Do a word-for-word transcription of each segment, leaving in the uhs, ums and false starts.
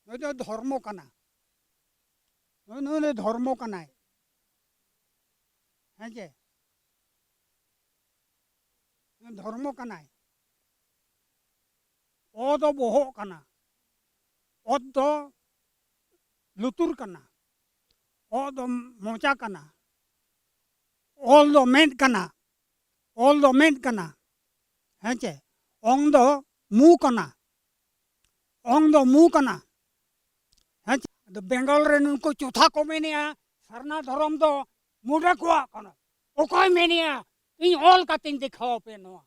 ᱱᱩᱭ ᱫᱚ ᱫᱷᱚᱨᱢᱚ ᱠᱟᱱᱟ᱾ ᱱᱩᱭ, ᱱᱩᱭ ᱫᱚ ᱫᱷᱚᱨᱢᱚ ᱠᱟᱱᱟᱭ᱾ ᱦᱮᱸ ᱪᱮ? ᱫᱷᱚᱨᱢᱚ ᱠᱟᱱᱟᱭ᱾ ᱚ ᱫᱚ ᱵᱚᱦᱚᱜ ᱠᱟᱱᱟ᱾ ᱚᱛ ᱫᱚ ᱞᱩᱛᱩᱨ ᱠᱟᱱᱟ᱾ ᱚ ᱫᱚ ᱢᱚᱪᱟ ᱠᱟᱱᱟ᱾ ᱚᱞ ᱫᱚ ᱢᱮᱫ ᱠᱟᱱᱟ᱾ ᱚᱞ ᱫᱚ ᱢᱮᱫ ᱠᱟᱱᱟ᱾ ᱦᱮᱸ ᱪᱮ? ᱚᱝ ᱫᱚ ᱢᱩ ᱠᱟᱱᱟ᱾ ᱚᱝ ᱫᱚ ᱢᱩ ᱠᱟᱱᱟ᱾ ᱦᱮᱸ ᱪᱮ? ᱟᱫᱚ ᱵᱮᱝᱜᱚᱞ ᱨᱮ ᱱᱩᱠᱩ ᱪᱚᱛᱷᱟ ᱠᱚ ᱢᱮᱱᱮᱜᱼᱟ, ᱥᱟᱨᱱᱟ ᱫᱷᱚᱨᱚᱢ ᱫᱚ ᱢᱩᱰᱟᱹ ᱠᱚᱣᱟᱜ ᱠᱟᱱᱟ᱾ ᱚᱠᱚᱭ ᱢᱮᱱᱮᱜᱼᱟ? ᱤᱧ ᱚᱞ ᱠᱟᱛᱮᱧ ᱫᱮᱠᱷᱟᱣ ᱟᱯᱮᱭᱟ ᱱᱚᱣᱟ᱾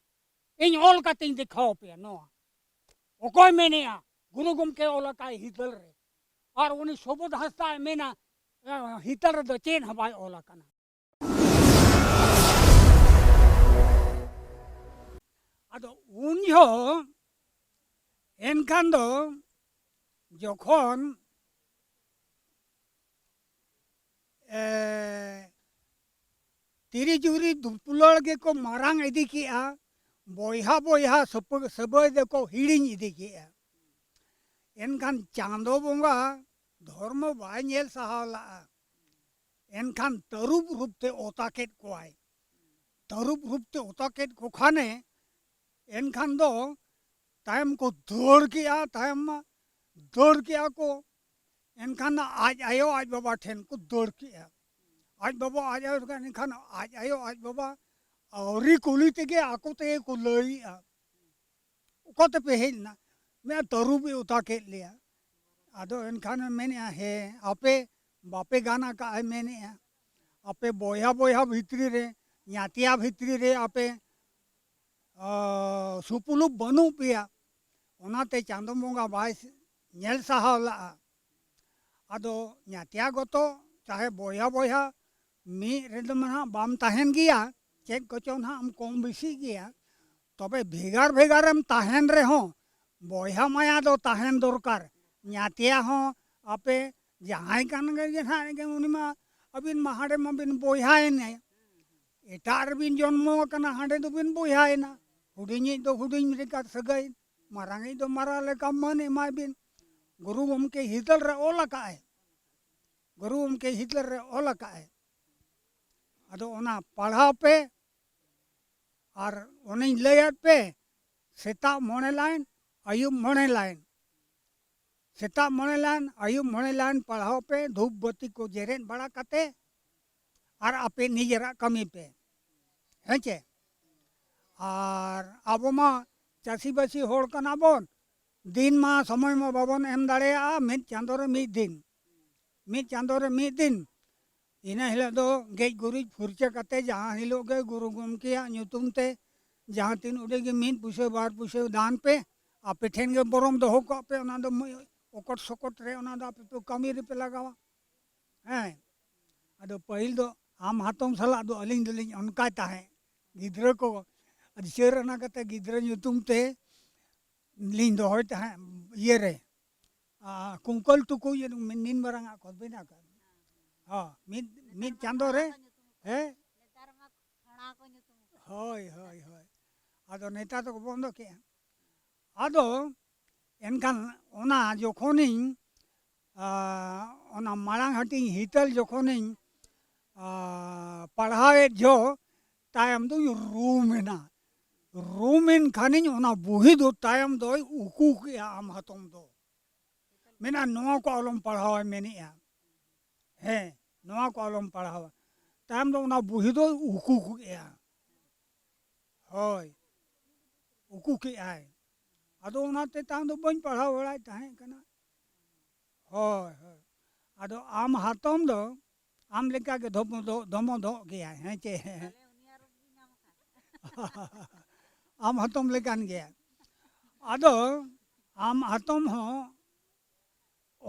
ᱤᱧ ᱚᱞ ᱠᱟᱛᱮᱧ ᱫᱮᱠᱷᱟᱣ ᱟᱯᱮᱭᱟ ᱱᱚᱣᱟ᱾ ᱚᱠᱚᱭ ᱢᱮᱱᱮᱜᱼᱟ? ᱜᱩᱨᱩ ᱜᱚᱢᱠᱮ ᱚᱞ ᱟᱠᱟᱫ ᱦᱤᱛᱟᱹᱞ ᱨᱮ᱾ ᱟᱨ ᱩᱱᱤ ᱥᱩᱵᱳᱫᱷ ᱦᱟᱸᱥᱫᱟᱭ ᱢᱮᱱᱟ, ᱮ, ᱦᱤᱛᱟᱹᱞ ᱨᱮᱫᱚ ᱪᱮᱫ ᱦᱚᱸ ᱵᱟᱭ ᱚᱞ ᱟᱠᱟᱱᱟ᱾ ᱟᱫᱚ ᱩᱱ ᱡᱚᱦᱚᱜ ᱮᱱᱠᱷᱟᱱ ᱫᱚ ᱡᱚᱠᱷᱚᱱ, ᱮ, ᱛᱤᱨᱤ ᱡᱩᱨᱤ ᱫᱩᱯᱩᱞᱟᱹᱲ ᱜᱮᱠᱚ ᱢᱟᱨᱟᱝ ᱤᱫᱤ ᱠᱮᱜᱼᱟ, ᱵᱚᱭᱦᱟ ᱵᱚᱭᱦᱟ ᱥᱟᱹᱯᱟᱹ-, ᱥᱟᱹᱵᱟᱹᱭ ᱫᱚᱠᱚ ᱦᱤᱲᱤᱧ ᱤᱫᱤ ᱠᱮᱜᱼᱟ᱾ ᱮᱱᱠᱷᱟᱱ ᱪᱟᱸᱫᱚ ᱵᱚᱸᱜᱟ ᱫᱷᱚᱨᱢᱚ ᱵᱟᱭ ᱧᱮᱞ ᱥᱟᱦᱟᱣ ᱞᱟᱜᱼᱟ᱾ ᱮᱱᱠᱷᱟᱱ ᱛᱟᱹᱨᱩᱵ ᱨᱩᱯ ᱛᱮ ᱚᱛᱟ ᱠᱮᱫ ᱠᱚᱣᱟᱭ᱾ ᱛᱟᱹᱨᱩᱵ ᱨᱩᱯ ᱛᱮ ᱚᱛᱟ ᱠᱮᱫ ᱠᱚ ᱠᱷᱟᱱᱮ, ᱮᱱᱠᱷᱟᱱ ᱫᱚ ᱛᱟᱭᱚᱢ ᱠᱚ ᱫᱟᱹᱲ ᱠᱮᱜᱼᱟ, ᱛᱟᱭᱚᱢ ᱢᱟ ᱫᱟᱹᱲ ᱠᱮᱜᱼᱟ ᱠᱚ᱾ ᱮᱱᱠᱷᱟᱱ ᱟᱡ ᱟᱭᱳ ᱟᱡ ᱵᱟᱵᱟ ᱴᱷᱮᱱ ᱠᱚ ᱫᱟᱹᱲ ᱠᱮᱜᱼᱟ᱾ ᱟᱡ ᱵᱟᱵᱟ ᱟᱡ ᱟᱭᱳ, ᱮᱱᱠᱷᱟᱱ ᱟᱡ ᱟᱭᱳ ᱟᱡ ᱵᱟᱵᱟ ᱟᱹᱣᱨᱤ ᱠᱩᱞᱤ ᱛᱮᱜᱮ ᱟᱠᱚ ᱛᱮᱜᱮ ᱠᱚ ᱞᱟᱹᱭᱮᱜᱼᱟ, "ᱚᱠᱟ ᱛᱮᱯᱮ ᱦᱮᱡ ᱮᱱᱟ?" ᱢᱮᱱᱟ, "ᱛᱟᱹᱨᱩᱵ ᱮ ᱚᱛᱟ ᱠᱮᱫ ᱞᱮᱭᱟ᱾" ᱟᱫᱚ ᱮᱱᱠᱷᱟᱱ ᱢᱮᱱᱮᱜᱼᱟ, "ᱦᱮᱸ, ᱟᱯᱮ ᱵᱟᱯᱮ ᱜᱟᱱ ᱟᱠᱟᱫᱼᱟ," ᱢᱮᱱᱮᱜᱼᱟ, "ᱟᱯᱮ ᱵᱚᱭᱦᱟ ᱵᱚᱭᱦᱟ ᱵᱷᱤᱛᱨᱤ ᱨᱮ, ᱧᱟᱛᱭᱟ ᱵᱷᱤᱛᱨᱤ ᱨᱮ ᱟᱯᱮ ᱟᱸ, ᱥᱩᱯᱩᱞᱩᱯ ᱵᱟᱹᱱᱩᱜ ᱯᱮᱭᱟ, ᱚᱱᱟᱛᱮ ᱪᱟᱸᱫᱚ ᱵᱚᱸᱜᱟ ᱵᱟᱭ ᱧᱮᱞ ᱥᱟᱦᱟᱣ ᱞᱟᱜᱼᱟ᱾ ᱟᱫᱚ ᱧᱟᱛᱭᱟ ᱜᱚᱛᱚ ᱪᱟᱦᱮ ᱵᱚᱭᱦᱟ ᱵᱚᱭᱦᱟ ᱢᱤᱫ ᱨᱮᱫᱚ ᱢᱟ ᱱᱟᱦᱟᱜ ᱵᱟᱢ ᱛᱟᱦᱮᱱ ᱜᱮᱭᱟ, ᱪᱮᱫ ᱠᱚᱪᱚ ᱱᱟᱦᱟᱜ ᱮᱢ ᱠᱚᱢ ᱵᱮᱥᱤᱜ ᱜᱮᱭᱟ, ᱛᱚᱵᱮ ᱵᱷᱮᱜᱟᱨ ᱵᱷᱮᱜᱟᱨᱮᱢ ᱛᱟᱦᱮᱱ ᱨᱮᱦᱚᱸ ᱵᱚᱭᱦᱟ ᱢᱟᱭᱟ ᱫᱚ ᱛᱟᱦᱮᱱ ᱫᱚᱨᱠᱟᱨ᱾ ᱧᱟᱛᱭᱟ ᱦᱚᱸ ᱟᱯᱮ ᱡᱟᱦᱟᱸᱭ ᱠᱟᱱ ᱜᱮ ᱱᱟᱦᱟᱜ ᱩᱱᱤ ᱢᱟ ᱟᱹᱵᱤᱱ ᱢᱟ ᱦᱟᱸᱰᱮ ᱢᱟᱵᱤᱱ ᱵᱚᱭᱦᱟᱭᱮᱱᱟ, ᱮᱴᱟᱜ ᱨᱮᱵᱤᱱ ᱡᱚᱱᱢᱚ ᱟᱠᱟᱱᱟ, ᱦᱟᱸᱰᱮ ᱫᱚᱵᱤᱱ ᱵᱚᱭᱦᱟᱭᱮᱱᱟ᱾ ᱦᱩᱰᱤᱧᱤᱡ ᱫᱚ ᱦᱩᱰᱤᱧ ᱞᱮᱠᱟ ᱥᱟᱹᱜᱟᱹᱭ, ᱢᱟᱨᱟᱝᱤᱡ ᱫᱚ ᱢᱟᱨᱟᱝ ᱞᱮᱠᱟ ᱢᱟᱹᱱ ᱮᱢᱟᱭ ᱵᱤᱱ᱾ ᱜᱩᱨᱩ ᱜᱚᱢᱠᱮ ᱦᱤᱛᱟᱹᱞ ᱨᱮ ᱚᱞ ᱟᱠᱟᱫᱼᱟᱭ᱾ ᱜᱩᱨᱩ ᱜᱚᱢᱠᱮ ᱦᱤᱛᱟᱹᱞ ᱨᱮ ᱚᱞ ᱟᱠᱟᱫᱼᱟᱭ᱾ ᱟᱫᱚ ᱚᱱᱟ ᱯᱟᱲᱦᱟᱣ ᱯᱮ᱾ ᱟᱨ ᱚᱱᱮᱧ ᱞᱟᱹᱭᱟᱫ ᱯᱮ, ᱥᱮᱛᱟᱜ ᱢᱚᱬᱮ ᱞᱟᱭᱤᱱ, ᱟᱹᱭᱩᱵ ᱢᱚᱬᱮ ᱞᱟᱭᱤᱱ᱾ ᱥᱮᱛᱟᱜ ᱢᱚᱬᱮ ᱞᱟᱭᱤᱱ, ᱟᱹᱭᱩᱵ ᱢᱚᱬᱮ ᱞᱟᱭᱤᱱ ᱯᱟᱲᱦᱟᱣ ᱯᱮ, ᱫᱷᱩᱯ ᱵᱟᱹᱛᱤ ᱠᱚ ᱡᱮᱨᱮᱫ ᱵᱟᱲᱟ ᱠᱟᱛᱮ, ᱟᱨ ᱟᱯᱮ ᱱᱤᱡᱮᱨᱟᱜ ᱠᱟᱹᱢᱤ ᱯᱮ᱾ ᱦᱮᱸ ᱪᱮ? ᱟᱨ ᱟᱵᱚ ᱢᱟ ᱪᱟᱹᱥᱤᱵᱟᱹᱥᱤ ᱦᱚᱲ ᱠᱟᱱᱟ ᱵᱚᱱ, ᱫᱤᱱ ᱢᱟ ᱥᱚᱢᱚᱭ ᱢᱟ ᱵᱟᱵᱚᱱ ᱮᱢ ᱫᱟᱲᱮᱭᱟᱜᱼᱟ, ᱢᱤᱫ ᱪᱟᱸᱫᱳ ᱨᱮ ᱢᱤᱫ ᱫᱤᱱ, ᱢᱤᱫ ᱪᱟᱸᱫᱳ ᱨᱮ ᱢᱤᱫ ᱫᱤᱱ᱾ ᱤᱱᱟᱹ ᱦᱤᱞᱳᱜ ᱫᱚ ᱜᱮᱡ ᱜᱩᱨᱤᱡ ᱯᱷᱩᱨᱪᱟᱹ ᱠᱟᱛᱮ, ᱡᱟᱦᱟᱸ ᱦᱤᱞᱳᱜ ᱜᱮ ᱜᱩᱨᱩ ᱜᱚᱢᱠᱮᱭᱟᱜ ᱧᱩᱛᱩᱢ ᱛᱮ ᱡᱟᱦᱟᱸ ᱛᱤᱱ ᱩᱰᱤᱡ ᱜᱮ ᱢᱤᱫ ᱯᱩᱭᱥᱟᱹ ᱵᱟᱨ ᱯᱩᱭᱥᱟᱹ ᱫᱟᱱ ᱯᱮ, ᱟᱯᱮ ᱴᱷᱮᱱ ᱜᱮ ᱵᱚᱨᱚᱢ ᱫᱚᱦᱚ ᱠᱟᱜ ᱯᱮ, ᱚᱱᱟ ᱫᱚ ᱢᱩ-, ᱚᱠᱚᱴ ᱥᱚᱠᱚᱴ ᱨᱮ ᱚᱱᱟ ᱫᱚ ᱟᱯᱮ ᱯᱮ ᱠᱟᱹᱢᱤ ᱨᱮᱯᱮ ᱞᱟᱜᱟᱣᱟ᱾ ᱦᱮᱸ, ᱟᱫᱚ ᱯᱟᱹᱦᱤᱞ ᱫᱚ ᱟᱢ ᱦᱟᱛᱚᱢ ᱥᱟᱞᱟᱜ ᱫᱚ ᱟᱹᱞᱤᱧ ᱫᱚᱞᱤᱧ ᱚᱱᱠᱟᱭ ᱛᱟᱦᱮᱸᱫ, ᱜᱤᱫᱽᱨᱟᱹ ᱠᱚ ᱟᱹᱰᱤ ᱪᱟᱹᱨ ᱟᱱᱟ ᱠᱟᱛᱮ ᱜᱤᱫᱽᱨᱟᱹ ᱧᱩᱛᱩᱢ ᱛᱮ ᱞᱤᱧ ᱫᱚᱦᱚᱭ ᱛᱟᱦᱮᱸᱫ ᱤᱭᱟᱹ ᱨᱮ, ᱟᱨ ᱠᱩᱝᱠᱟᱹᱞ ᱴᱩᱠᱩᱡ ᱱᱤᱱ ᱢᱟᱨᱟᱝ ᱟᱜ ᱠᱚ ᱵᱮᱱᱟᱣ ᱠᱟᱜ᱾ ᱦᱚᱸ, ᱢᱤᱫ, ᱢᱤᱫ ᱪᱟᱸᱫᱳ ᱨᱮ᱾ ᱦᱮᱸ? ᱦᱳᱭ, ᱦᱳᱭ, ᱦᱳᱭ᱾ ᱟᱫᱚ ᱱᱮᱛᱟᱨ ᱫᱚᱠᱚ ᱵᱚᱱᱫᱚ ᱠᱮᱜᱼᱟ᱾ ᱟᱫᱚ ᱮᱱᱠᱷᱟᱱ ᱚᱱᱟ ᱡᱚᱠᱷᱚᱱᱤᱧ, ᱟᱸ, ᱚᱱᱟ ᱢᱟᱲᱟᱝ ᱦᱟᱹᱴᱤᱧ ᱦᱤᱛᱟᱹᱞ ᱡᱚᱠᱷᱚᱱᱤᱧ, ᱟᱸ, ᱯᱟᱲᱦᱟᱣᱮᱫ ᱡᱚᱦᱚᱜ, ᱛᱟᱭᱚᱢ ᱫᱚᱧ ᱨᱩᱢ ᱮᱱᱟ᱾ ᱨᱩᱢ ᱮᱱ ᱠᱷᱟᱱᱤᱧ ᱚᱱᱟ ᱵᱩᱦᱤ ᱫᱚ ᱛᱟᱭᱚᱢ ᱫᱚᱭ ᱩᱠᱩ ᱠᱮᱜᱼᱟ ᱟᱢ ᱦᱟᱛᱚᱢ ᱫᱚ᱾ ᱢᱮᱱᱟ, "ᱱᱚᱣᱟ ᱠᱚ ᱟᱞᱚᱢ ᱯᱟᱲᱦᱟᱣᱟ," ᱢᱮᱱᱮᱜᱼᱟ᱾ ᱦᱮᱸ, "ᱱᱚᱣᱟ ᱠᱚ ᱟᱞᱚᱢ ᱯᱟᱲᱦᱟᱣᱟ᱾" ᱛᱟᱭᱚᱢ ᱫᱚ ᱚᱱᱟ ᱵᱩᱦᱤ ᱫᱚᱭ ᱩᱠᱩ ᱠᱮᱜᱼᱟ᱾ ᱦᱳᱭ, ᱩᱠᱩ ᱠᱮᱜᱼᱟᱭ᱾ ᱟᱫᱚ ᱚᱱᱟᱛᱮ ᱛᱟᱭᱚᱢ ᱫᱚ ᱵᱟᱹᱧ ᱯᱟᱲᱦᱟᱣ ᱵᱟᱲᱟᱭᱮᱫ ᱛᱟᱦᱮᱸ ᱠᱟᱱᱟ᱾ ᱦᱳᱭ, ᱦᱳᱭ᱾ ᱟᱫᱚ ᱟᱢ ᱦᱟᱛᱚᱢ ᱫᱚ ᱟᱢ ᱞᱮᱠᱟ ᱜᱮ ᱫᱷᱚᱢᱚ ᱫᱷᱚ-, ᱫᱷᱚᱢᱚ ᱫᱷᱚᱜ ᱜᱮᱭᱟᱭ, ᱦᱮᱸ ᱪᱮ? ᱟᱢ ᱦᱟᱛᱚᱢ ᱞᱮᱠᱟᱱ ᱜᱮᱭᱟᱭ᱾ ᱟᱫᱚ ᱟᱢ ᱦᱟᱛᱚᱢ ᱦᱚᱸ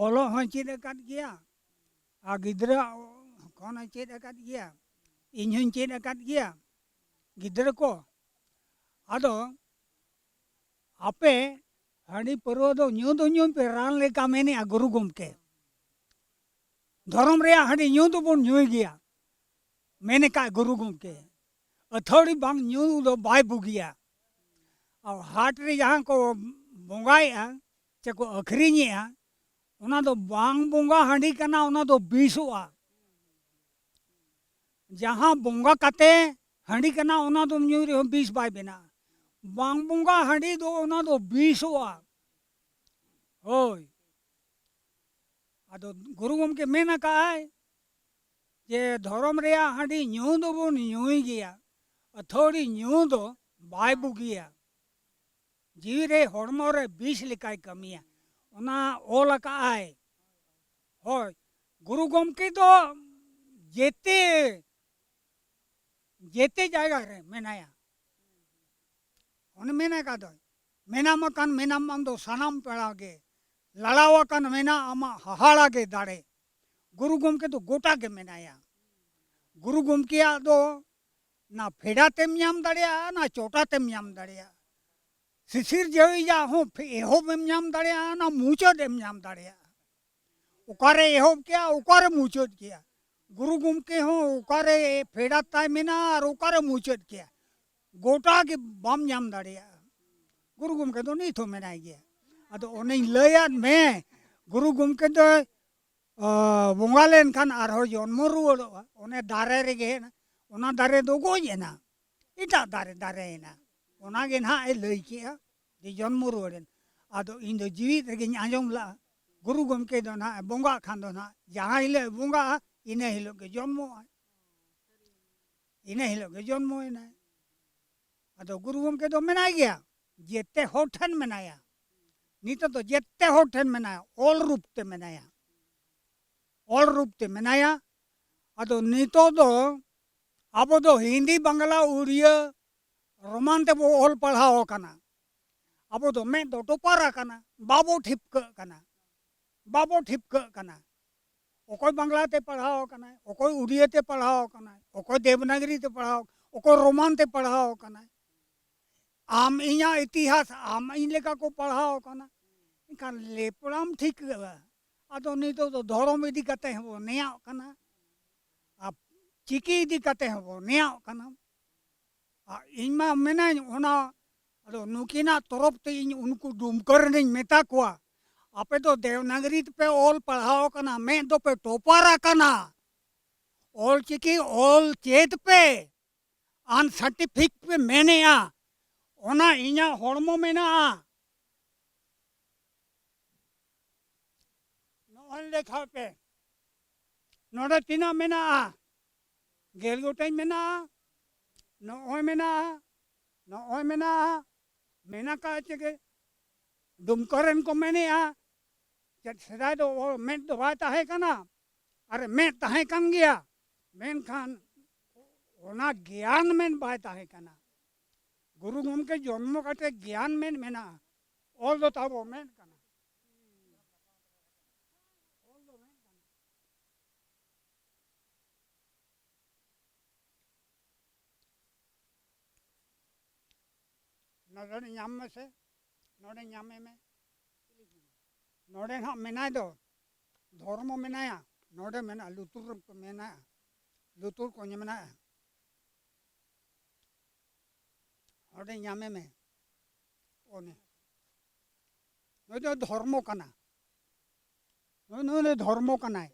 ᱚᱞᱚᱜ ᱦᱚᱸᱭ ᱪᱮᱫ ᱟᱠᱟᱫ ᱜᱮᱭᱟ, ᱟᱨ ᱜᱤᱫᱽᱨᱟᱹ ᱠᱷᱚᱱ ᱦᱚᱸᱭ ᱪᱮᱫ ᱟᱠᱟᱫ ᱜᱮᱭᱟ, ᱤᱧ ᱦᱚᱸᱧ ᱪᱮᱫ ᱟᱠᱟᱫ ᱜᱮᱭᱟ, ᱜᱤᱫᱽᱨᱟᱹ ᱠᱚ᱾ ᱟᱫᱚ ᱟᱯᱮ ᱦᱟᱺᱰᱤ ᱯᱟᱹᱨᱣᱟᱹ ᱫᱚ ᱧᱩ ᱫᱚ ᱧᱩᱭ ᱯᱮ, ᱨᱟᱱ ᱞᱮᱠᱟ ᱢᱮᱱᱮᱜᱼᱟ ᱜᱩᱨᱩ ᱜᱚᱢᱠᱮ᱾ ᱫᱷᱚᱨᱚᱢ ᱨᱮᱭᱟᱜ ᱦᱟᱺᱰᱤ ᱧᱩ ᱫᱚᱵᱚᱱ ᱧᱩᱭ ᱜᱮᱭᱟ, ᱢᱮᱱ ᱟᱠᱟᱫ ᱜᱩᱨᱩ ᱜᱚᱢᱠᱮ᱾ ᱟᱹᱛᱷᱟᱹᱣᱲᱤ ᱵᱟᱝ ᱧᱩ ᱫᱚ ᱵᱟᱭ ᱵᱩᱜᱤᱭᱟ᱾ ᱟᱨ ᱦᱟᱴ ᱨᱮ ᱡᱟᱦᱟᱸ ᱠᱚ ᱵᱚᱸᱜᱟᱭᱮᱜᱼᱟ, ᱪᱮ ᱠᱚ ᱟᱹᱠᱷᱨᱤᱧᱮᱜᱼᱟ, ᱚᱱᱟ ᱫᱚ ᱵᱟᱝ ᱵᱚᱸᱜᱟ ᱦᱟᱺᱰᱤ ᱠᱟᱱᱟ, ᱚᱱᱟ ᱫᱚ ᱵᱤᱥᱚᱜᱼᱟ᱾ ᱡᱟᱦᱟᱸ ᱵᱚᱸᱜᱟ ᱠᱟᱛᱮ ᱦᱟᱺᱰᱤ ᱠᱟᱱᱟ, ᱚᱱᱟ ᱫᱚᱢ ᱧᱩᱭ ᱨᱮᱦᱚᱸ ᱵᱤᱥ ᱵᱟᱭ ᱵᱮᱱᱟᱜᱼᱟ᱾ ᱵᱟᱝ ᱵᱚᱸᱜᱟ ᱦᱟᱺᱰᱤ ᱫᱚ ᱚᱱᱟ ᱫᱚ ᱵᱤᱥᱚᱜᱼᱟ᱾ ᱦᱳᱭ᱾ ᱟᱫᱚ ᱜᱩᱨᱩ ᱜᱚᱢᱠᱮ ᱢᱮᱱ ᱟᱠᱟᱫᱼᱟᱭ ᱡᱮ ᱫᱷᱚᱨᱚᱢ ᱨᱮᱭᱟᱜ ᱦᱟᱺᱰᱤ ᱧᱩ ᱫᱚᱵᱚᱱ ᱧᱩᱭ ᱜᱮᱭᱟ, ᱟᱹᱛᱷᱟᱹᱲᱤ ᱧᱩ ᱫᱚ ᱵᱟᱭ ᱵᱩᱜᱤᱭᱟ᱾ ᱡᱤᱣᱤ ᱨᱮ, ᱦᱚᱲᱢᱚ ᱨᱮ ᱵᱤᱥ ᱞᱮᱠᱟᱭ ᱠᱟᱹᱢᱤᱭᱟ᱾ ᱚᱱᱟ ᱚᱞ ᱟᱠᱟᱫᱼᱟᱭ᱾ ᱦᱳᱭ, ᱜᱩᱨᱩ ᱜᱚᱢᱠᱮ ᱫᱚ ᱡᱮᱛᱮ, ᱡᱮᱛᱮ ᱡᱟᱭᱜᱟ ᱨᱮ ᱢᱮᱱᱟᱭᱟ᱾ ᱚᱱᱮ ᱢᱮᱱ ᱟᱠᱟᱫ ᱫᱚᱭ, "ᱢᱮᱱᱟᱢ ᱟᱠᱟᱱ ᱢᱮᱱᱟᱢ ᱟᱢ ᱫᱚ ᱥᱟᱱᱟᱢ ᱯᱮᱲᱟ ᱜᱮ, ᱞᱟᱲᱟᱣ ᱟᱠᱟᱱ ᱢᱮᱱᱟᱜ ᱟᱢᱟᱜ ᱦᱟᱦᱟᱲᱟ ᱜᱮ ᱫᱟᱲᱮ᱾" ᱜᱩᱨᱩ ᱜᱚᱢᱠᱮ ᱫᱚ ᱜᱚᱴᱟ ᱜᱮ ᱢᱮᱱᱟᱭᱟ᱾ ᱜᱩᱨᱩ ᱜᱚᱢᱠᱮᱭᱟᱜ ᱫᱚ ᱱᱟ ᱯᱷᱮᱰᱟᱛᱮᱢ ᱧᱟᱢ ᱫᱟᱲᱮᱭᱟᱜᱼᱟ, ᱱᱟ ᱪᱚᱴᱟᱛᱮᱢ ᱧᱟᱢ ᱫᱟᱲᱮᱭᱟᱜᱼᱟ᱾ ᱥᱤᱥᱤᱨ ᱡᱟᱹᱣᱤᱡᱟᱜ ᱦᱚᱸ ᱯᱷᱮ-, ᱮᱦᱚᱵᱮᱢ ᱧᱟᱢ ᱫᱟᱲᱮᱭᱟᱜᱼᱟ, ᱱᱟ ᱢᱩᱪᱟᱹᱫ ᱮᱢ ᱧᱟᱢ ᱫᱟᱲᱮᱭᱟᱜᱼᱟ᱾ ᱚᱠᱟᱨᱮ ᱮᱦᱚᱵ ᱠᱮᱜᱼᱟ, ᱚᱠᱟᱨᱮ ᱢᱩᱪᱟᱹᱫ ᱠᱮᱜᱼᱟ᱾ ᱜᱩᱨᱩ ᱜᱚᱢᱠᱮ ᱦᱚᱸ ᱚᱠᱟᱨᱮ ᱯᱷᱮᱰᱟᱛ ᱛᱟᱭ ᱢᱮᱱᱟᱜᱼᱟ ᱟᱨ ᱚᱠᱟᱨᱮ ᱢᱩᱪᱟᱹᱫ ᱠᱮᱜᱼᱟ, ᱜᱚᱴᱟ ᱜᱮ ᱵᱟᱢ ᱧᱟᱢ ᱫᱟᱲᱮᱭᱟᱜᱼᱟ᱾ ᱜᱩᱨᱩ ᱜᱚᱢᱠᱮ ᱫᱚ ᱱᱤᱛ ᱦᱚᱸ ᱢᱮᱱᱟᱭ ᱜᱮᱭᱟ᱾ ᱟᱫᱚ ᱚᱱᱮᱧ ᱞᱟᱹᱭᱟᱫ ᱢᱮ, ᱜᱩᱨᱩ ᱜᱚᱢᱠᱮ ᱫᱚᱭ, ᱟ, ᱵᱚᱸᱜᱟ ᱞᱮᱱᱠᱷᱟᱱ ᱟᱨᱦᱚᱸ ᱡᱚᱱᱢᱚ ᱨᱩᱣᱟᱹᱲᱚᱜᱼᱟ᱾ ᱚᱱᱮ ᱫᱟᱨᱮ ᱨᱮᱜᱮ ᱦᱮᱱᱟᱜ, ᱚᱱᱟ ᱫᱟᱨᱮ ᱫᱚ ᱜᱚᱡ ᱮᱱᱟ, ᱮᱴᱟᱜ ᱫᱟᱨᱮ ᱫᱟᱨᱮᱭᱮᱱᱟ᱾ ᱚᱱᱟᱜᱮ ᱱᱟᱦᱟᱜ ᱮ ᱞᱟᱹᱭ ᱠᱮᱜᱼᱟ ᱡᱮ ᱡᱚᱱᱢᱚ ᱨᱩᱣᱟᱹᱲᱮᱱ᱾ ᱟᱫᱚ ᱤᱧ ᱫᱚ ᱡᱤᱣᱤᱫ ᱨᱮᱜᱮᱧ ᱟᱸᱡᱚᱢ ᱞᱟᱜᱼᱟ᱾ ᱜᱩᱨᱩ ᱜᱚᱢᱠᱮ ᱫᱚ ᱱᱟᱦᱟᱜ ᱮ ᱵᱚᱸᱜᱟᱜ ᱠᱷᱟᱱ ᱫᱚ ᱱᱟᱦᱟᱜ ᱡᱟᱦᱟᱸ ᱦᱤᱞᱳᱜ ᱮ ᱵᱚᱸᱜᱟᱜᱼᱟ, ᱤᱱᱟᱹ ᱦᱤᱞᱳᱜ ᱜᱮ ᱡᱚᱱᱢᱚᱜᱼᱟᱭ, ᱤᱱᱟᱹ ᱦᱤᱞᱳᱜ ᱜᱮ ᱡᱚᱱᱢᱚᱭᱮᱱᱟᱭ᱾ ᱟᱫᱚ ᱜᱩᱨᱩ ᱜᱚᱢᱠᱮ ᱫᱚ ᱢᱮᱱᱟᱭ ᱜᱮᱭᱟ, ᱡᱮᱛᱮ ᱦᱚᱲ ᱴᱷᱮᱱ ᱢᱮᱱᱟᱭᱟ᱾ ᱱᱤᱛᱚᱜ ᱫᱚ ᱡᱮᱛᱮ ᱦᱚᱲ ᱴᱷᱮᱱ ᱢᱮᱱᱟᱭᱟ, ᱚᱞ ᱨᱩᱯ ᱛᱮ ᱢᱮᱱᱟᱭᱟ, ᱚᱞ ᱨᱩᱯ ᱛᱮ ᱢᱮᱱᱟᱭᱟ᱾ ᱟᱫᱚ ᱱᱤᱛᱚᱜ ᱫᱚ ᱟᱵᱚ ᱫᱚ ᱦᱤᱱᱫᱤ, ᱵᱟᱝᱞᱟ, ᱩᱲᱤᱭᱟᱹ, ᱨᱳᱢᱟᱱ ᱛᱮᱵᱚ ᱚᱞ ᱯᱟᱲᱦᱟᱣ ᱟᱠᱟᱱᱟ᱾ ᱟᱵᱚ ᱫᱚ ᱢᱮᱫ ᱫᱚ ᱴᱚᱯᱟᱨ ᱟᱠᱟᱱᱟ, ᱵᱟᱵᱚ ᱴᱷᱤᱯᱠᱟᱹᱜ ᱠᱟᱱᱟ, ᱵᱟᱵᱚ ᱴᱷᱤᱯᱠᱟᱹᱜ ᱠᱟᱱᱟ᱾ ᱚᱠᱚᱭ ᱵᱟᱝᱞᱟ ᱛᱮ ᱯᱟᱲᱦᱟᱣ ᱟᱠᱟᱱᱟᱭ, ᱚᱠᱚᱭ ᱩᱲᱤᱭᱟᱹ ᱛᱮ ᱯᱟᱲᱦᱟᱣ ᱟᱠᱟᱱᱟᱭ, ᱚᱠᱚᱭ ᱫᱮᱵᱽᱱᱟᱜᱽᱨᱤ ᱛᱮ ᱯᱟᱲᱦᱟᱣ, ᱚᱠᱚᱭ ᱨᱳᱢᱟᱱ ᱛᱮ ᱯᱟᱲᱦᱟᱣ ᱟᱠᱟᱱᱟᱭ᱾ ᱟᱢ ᱤᱧᱟᱹᱜ ᱤᱛᱤᱦᱟᱥ ᱟᱢ ᱤᱧ ᱞᱮᱠᱟ ᱠᱚ ᱯᱟᱲᱦᱟᱣ ᱟᱠᱟᱱᱟ, ᱮᱱᱠᱷᱟᱱ ᱞᱮᱯᱲᱟᱢ ᱴᱷᱤᱠᱟᱹᱜᱼᱟ᱾ ᱟᱫᱚ ᱱᱤᱛᱚᱜ ᱫᱚ ᱫᱷᱚᱨᱚᱢ ᱤᱫᱤ ᱠᱟᱛᱮ ᱦᱚᱸᱵᱚ ᱱᱮᱭᱟᱜ ᱠᱟᱱᱟ, ᱟᱨ ᱪᱤᱠᱤ ᱤᱫᱤ ᱠᱟᱛᱮ ᱦᱚᱸᱵᱚ ᱱᱮᱭᱟᱜ ᱠᱟᱱᱟ᱾ ᱟᱨ ᱤᱧ ᱢᱟ ᱢᱮᱱᱟᱹᱧ ᱚᱱᱟ, ᱟᱫᱚ ᱱᱩᱠᱤᱱᱟᱜ ᱛᱚᱨᱚᱯ ᱛᱮ ᱤᱧ ᱩᱱᱠᱩ ᱰᱩᱢᱠᱟᱹ ᱨᱮᱱᱤᱧ ᱢᱮᱛᱟ ᱠᱚᱣᱟ, ᱟᱯᱮ ᱫᱚ ᱫᱮᱣᱱᱟᱜᱽᱨᱤ ᱛᱮᱯᱮ ᱚᱞ ᱯᱟᱲᱦᱟᱣ ᱟᱠᱟᱱᱟ, ᱢᱮᱫ ᱫᱚᱯᱮ ᱴᱚᱯᱟᱨ ᱟᱠᱟᱱᱟ, ᱚᱞ ᱪᱤᱠᱤ ᱚᱞ ᱪᱮᱫ ᱯᱮ, ᱟᱱ ᱥᱟᱨᱴᱤᱯᱷᱤᱠ ᱯᱮ ᱢᱮᱱᱮᱜᱼᱟ, ᱚᱱᱟ ᱤᱧᱟᱹᱜ ᱦᱚᱲᱢᱚ ᱢᱮᱱᱟᱜᱼᱟ᱾ ᱱᱚᱜᱼᱚᱭ ᱞᱮᱠᱷᱟ ᱯᱮ, ᱱᱚᱰᱮ ᱛᱤᱱᱟᱹᱜ ᱢᱮᱱᱟᱜᱼᱟ? ᱜᱮᱞ ᱜᱚᱴᱟᱝ ᱢᱮᱱᱟᱜᱼᱟ, ᱱᱚᱜᱼᱚᱭ ᱢᱮᱱᱟᱜᱼᱟ, ᱱᱚᱜᱼᱚᱭ ᱢᱮᱱᱟᱜᱼᱟ, ᱢᱮᱱᱟᱜ ᱠᱟᱜ ᱪᱮ ᱜᱮ? ᱰᱩᱢᱠᱟ ᱨᱮᱱ ᱠᱚ ᱢᱮᱱᱮᱜᱼᱟ, ᱪᱮᱫ ᱥᱮᱫᱟᱭ ᱫᱚ ᱚ-, ᱢᱮᱫ ᱫᱚ ᱵᱟᱭ ᱛᱟᱦᱮᱸ ᱠᱟᱱᱟ, ᱟᱨ ᱢᱮᱫ ᱛᱟᱦᱮᱸ ᱠᱟᱱ ᱜᱮᱭᱟ, ᱢᱮᱱᱠᱷᱟᱱ ᱚᱱᱟ ᱜᱮᱭᱟᱱ ᱢᱮᱫ ᱵᱟᱭ ᱛᱟᱦᱮᱸ ᱠᱟᱱᱟ᱾ ᱜᱩᱨᱩ ᱜᱚᱢᱠᱮ ᱡᱚᱱᱢᱚ ᱠᱟᱛᱮ ᱜᱮᱭᱟᱱ ᱢᱮᱫ ᱢᱮᱱᱟᱜᱼᱟ, ᱚᱞ ᱫᱚ ᱛᱟᱵᱚ ᱢᱮᱫ ᱠᱟᱱᱟ᱾ ᱚᱞ ᱫᱚ ᱢᱮᱫ ᱠᱟᱱᱟ᱾ ᱱᱚᱰᱮ ᱧᱟᱢ ᱢᱮᱥᱮ, ᱱᱚᱰᱮ ᱧᱟᱢᱮ ᱢᱮ᱾ ᱱᱚᱰᱮ ᱱᱟᱦᱟᱜ ᱢᱮᱱᱟᱭ ᱫᱚ, ᱫᱷᱚᱨᱢᱚ ᱢᱮᱱᱟᱭᱟ, ᱱᱚᱰᱮ ᱢᱮᱱᱟᱜᱼᱟ, ᱞᱩᱛᱩᱨ ᱨᱮ ᱢᱮᱱᱟᱭᱟ, ᱞᱩᱛᱩᱨ ᱠᱚᱧᱮ ᱢᱮᱱᱟᱭᱟ᱾ ᱚᱸᱰᱮ ᱧᱟᱢᱮ ᱢᱮ᱾ ᱚᱱᱮ ᱱᱩᱭ ᱫᱚ ᱫᱷᱚᱨᱢᱚ ᱠᱟᱱᱟ, ᱱᱩᱭ, ᱱᱩᱭ ᱫᱚ ᱫᱷᱚᱨᱢᱚ ᱠᱟᱱᱟᱭ᱾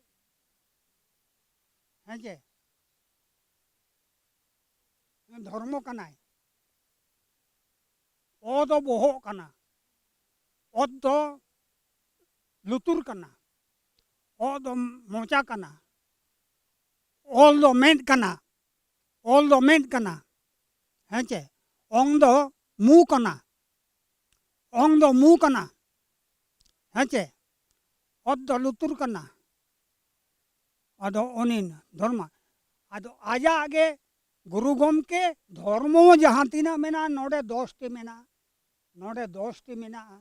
ᱦᱮᱸ ᱪᱮ? ᱫᱷᱚᱨᱢᱚ ᱠᱟᱱᱟᱭ᱾ ᱚ ᱫᱚ ᱵᱚᱦᱚᱜ ᱠᱟᱱᱟ, ᱚᱛ ᱫᱚ ᱞᱩᱛᱩᱨ ᱠᱟᱱᱟ, ᱚ ᱫᱚ ᱢᱚᱪᱟ ᱠᱟᱱᱟ, ᱚᱞ ᱫᱚ ᱢᱮᱫ ᱠᱟᱱᱟ, ᱚᱞ ᱫᱚ ᱢᱮᱫ ᱠᱟᱱᱟ᱾ ᱦᱮᱸ ᱪᱮ? ᱚᱝ ᱫᱚ ᱢᱩ ᱠᱟᱱᱟ, ᱚᱝ ᱫᱚ ᱢᱩ ᱠᱟᱱᱟ᱾ ᱦᱮᱸ ᱪᱮ? ᱚᱛ ᱫᱚ ᱞᱩᱛᱩᱨ ᱠᱟᱱᱟ᱾ ᱟᱫᱚ ᱩᱱᱤ ᱫᱷᱚᱨᱢᱟ, ᱟᱫᱚ ᱟᱡᱟᱜ ᱜᱮ ᱜᱩᱨᱩ ᱜᱚᱢᱠᱮ ᱫᱷᱚᱨᱢᱚ ᱡᱟᱦᱟᱸ ᱛᱤᱱᱟᱹᱜ ᱢᱮᱱᱟᱜᱼᱟ, ᱱᱚᱰᱮ ᱫᱚᱥᱴᱤ ᱢᱮᱱᱟᱜᱼᱟ, ᱱᱚᱰᱮ ᱫᱚᱥᱴᱤ ᱢᱮᱱᱟᱜᱼᱟ᱾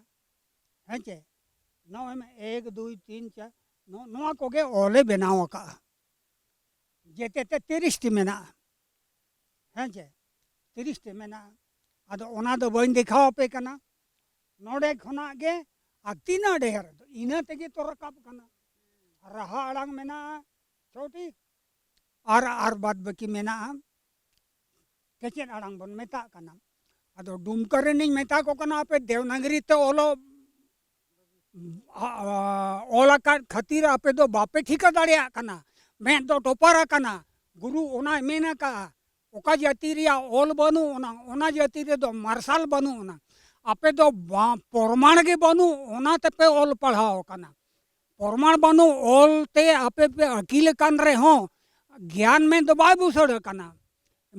ᱦᱮᱸ ᱪᱮ? ᱱᱚᱜᱼᱚᱭ ᱢᱮ ᱮᱠ, ᱫᱩᱭ, ᱛᱤᱱ, ᱪᱟᱨ, ᱱᱚ-, ᱱᱚᱣᱟ ᱠᱚᱜᱮ ᱚᱞᱮ ᱵᱮᱱᱟᱣ ᱟᱠᱟᱫᱼᱟ᱾ ᱡᱮᱛᱮ ᱛᱮ ᱛᱤᱨᱤᱥ ᱴᱤ ᱢᱮᱱᱟᱜᱼᱟ᱾ ᱦᱮᱸ ᱪᱮ? ᱛᱤᱨᱤᱥ ᱴᱤ ᱢᱮᱱᱟᱜᱼᱟ᱾ ᱟᱫᱚ ᱚᱱᱟ ᱫᱚ ᱵᱟᱹᱧ ᱫᱮᱠᱷᱟᱣ ᱟᱯᱮ ᱠᱟᱱᱟ᱾ ᱱᱚᱰᱮ ᱠᱷᱚᱱᱟᱜ ᱜᱮ ᱟᱨ ᱛᱤᱱᱟᱹᱜ ᱰᱷᱮᱨ, ᱤᱱᱟᱹ ᱛᱮᱜᱮ ᱛᱚ ᱨᱟᱠᱟᱵ ᱠᱟᱱᱟ᱾ ᱨᱟᱦᱟ ᱟᱲᱟᱝ ᱢᱮᱱᱟᱜᱼᱟ ᱪᱷᱚᱴᱤ, ᱟᱨ, ᱟᱨ ᱵᱟᱫ ᱵᱟᱹᱠᱤ ᱢᱮᱱᱟᱜᱼᱟ ᱠᱮᱪᱮᱫ ᱟᱲᱟᱝ ᱵᱚᱱ ᱢᱮᱛᱟᱜ ᱠᱟᱱᱟ᱾ ᱟᱫᱚ ᱰᱩᱢᱠᱟᱹ ᱨᱮᱱᱤᱧ ᱢᱮᱛᱟ ᱠᱚ ᱠᱟᱱᱟ, ᱟᱯᱮ ᱫᱮᱣᱱᱟᱜᱽᱨᱤ ᱛᱮ ᱚᱞᱚᱜ ᱟ-, ᱟ-, ᱚᱞ ᱟᱠᱟᱫ ᱠᱷᱟᱹᱛᱤᱨ ᱟᱯᱮ ᱫᱚ ᱵᱟᱯᱮ ᱴᱷᱤᱠᱟᱹ ᱫᱟᱲᱮᱭᱟᱜ ᱠᱟᱱᱟ᱾ ᱢᱮᱫ ᱫᱚ ᱴᱚᱯᱟᱨ ᱟᱠᱟᱱᱟ᱾ ᱜᱩᱨᱩ ᱚᱱᱟᱭ ᱢᱮᱱ ᱟᱠᱟᱫᱼᱟ, ᱚᱠᱟ ᱡᱟᱹᱛᱤ ᱨᱮᱭᱟᱜ ᱚᱞ ᱵᱟᱹᱱᱩᱜ ᱟᱱᱟ, ᱚᱱᱟ ᱡᱟᱹᱛᱤ ᱨᱮᱫᱚ ᱢᱟᱨᱥᱟᱞ ᱵᱟᱹᱱᱩᱜ ᱟᱱᱟ᱾ ᱟᱯᱮ ᱫᱚ ᱵᱟ-, ᱯᱨᱚᱢᱟᱬ ᱜᱮ ᱵᱟᱹᱱᱩᱜ, ᱚᱱᱟ ᱛᱮᱯᱮ ᱚᱞ ᱯᱟᱲᱦᱟᱣ ᱟᱠᱟᱱᱟ᱾ ᱯᱨᱚᱢᱟᱬ ᱵᱟᱹᱱᱩᱜ ᱚᱞ ᱛᱮ ᱟᱯᱮ ᱯᱮ ᱟᱹᱠᱤᱞ ᱟᱠᱟᱱ ᱨᱮᱦᱚᱸ, ᱜᱮᱭᱟᱱ ᱢᱮᱱ ᱫᱚ ᱵᱟᱭ ᱵᱩᱥᱟᱹᱲ ᱟᱠᱟᱱᱟ᱾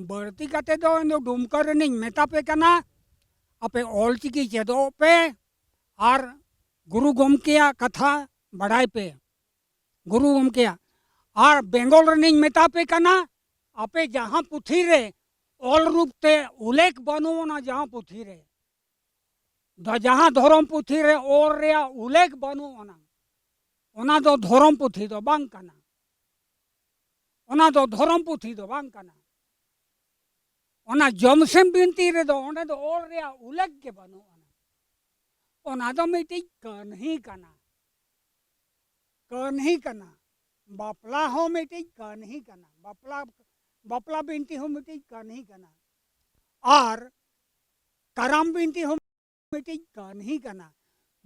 ᱵᱟᱹᱲᱛᱤ ᱠᱟᱛᱮ ᱫᱚ ᱤᱧ ᱫᱚ ᱰᱩᱢᱠᱟᱹ ᱨᱮᱱᱤᱧ ᱢᱮᱛᱟ ᱯᱮ ᱠᱟᱱᱟ, ᱟᱯᱮ ᱚᱞ ᱪᱤᱠᱤ ᱪᱮᱫᱚᱜ ᱯᱮ ᱟᱨ ᱜᱩᱨᱩ ᱜᱚᱢᱠᱮᱭᱟᱜ ᱠᱟᱛᱷᱟ ᱵᱟᱲᱟᱭ ᱯᱮ᱾ ᱜᱩᱨᱩ ᱜᱚᱢᱠᱮᱭᱟᱜ᱾ ᱟᱨ ᱵᱮᱝᱜᱚᱞ ᱨᱮᱱᱤᱧ ᱢᱮᱛᱟ ᱯᱮ ᱠᱟᱱᱟ, ᱟᱯᱮ ᱡᱟᱦᱟᱸ ᱯᱩᱛᱷᱤ ᱨᱮ ᱚᱞ ᱨᱩᱯ ᱛᱮ ᱩᱞᱮᱠᱷ ᱵᱟᱹᱱᱩᱜ ᱟᱱᱟ, ᱡᱟᱦᱟᱸ ᱯᱩᱛᱷᱤ ᱨᱮ, ᱫᱚ ᱡᱟᱦᱟᱸ ᱫᱷᱚᱨᱚᱢ ᱯᱩᱛᱷᱤ ᱨᱮ ᱚᱞ ᱨᱮᱭᱟᱜ ᱩᱞᱮᱠᱷ ᱵᱟᱹᱱᱩᱜ ᱟᱱᱟ, ᱚᱱᱟ ᱫᱚ ᱫᱷᱚᱨᱚᱢ ᱯᱩᱛᱷᱤ ᱫᱚ ᱵᱟᱝ ᱠᱟᱱᱟ᱾ ᱚᱱᱟ ᱫᱚ ᱫᱷᱚᱨᱚᱢ ᱯᱩᱛᱷᱤ ᱫᱚ ᱵᱟᱝ ᱠᱟᱱᱟ᱾ ᱚᱱᱟ ᱡᱚᱢᱥᱤᱢ ᱵᱤᱱᱛᱤ ᱨᱮᱫᱚ ᱚᱸᱰᱮ ᱫᱚ ᱚᱞ ᱨᱮᱭᱟᱜ ᱩᱞᱮᱠᱷ ᱜᱮ ᱵᱟᱹᱱᱩᱜ ᱟᱱᱟ᱾ ᱚᱱᱟ ᱫᱚ ᱢᱤᱫᱴᱤᱡ ᱠᱟᱹᱦᱱᱤ ᱠᱟᱱᱟ᱾ ᱠᱟᱹᱦᱱᱤ ᱠᱟᱱᱟ᱾ ᱵᱟᱯᱞᱟ ᱦᱚᱸ ᱢᱤᱫᱴᱤᱡ ᱠᱟᱹᱦᱱᱤ ᱠᱟᱱᱟ᱾ ᱵᱟᱯᱞᱟ, ᱵᱟᱯᱞᱟ ᱵᱤᱱᱛᱤ ᱦᱚᱸ ᱢᱤᱫᱴᱤᱡ ᱠᱟᱹᱦᱱᱤ ᱠᱟᱱᱟ᱾ ᱟᱨ ᱠᱟᱨᱟᱢ ᱵᱤᱱᱛᱤ ᱦᱚᱸ ᱢᱤᱫᱴᱤᱡ ᱠᱟᱹᱦᱱᱤ ᱠᱟᱱᱟ᱾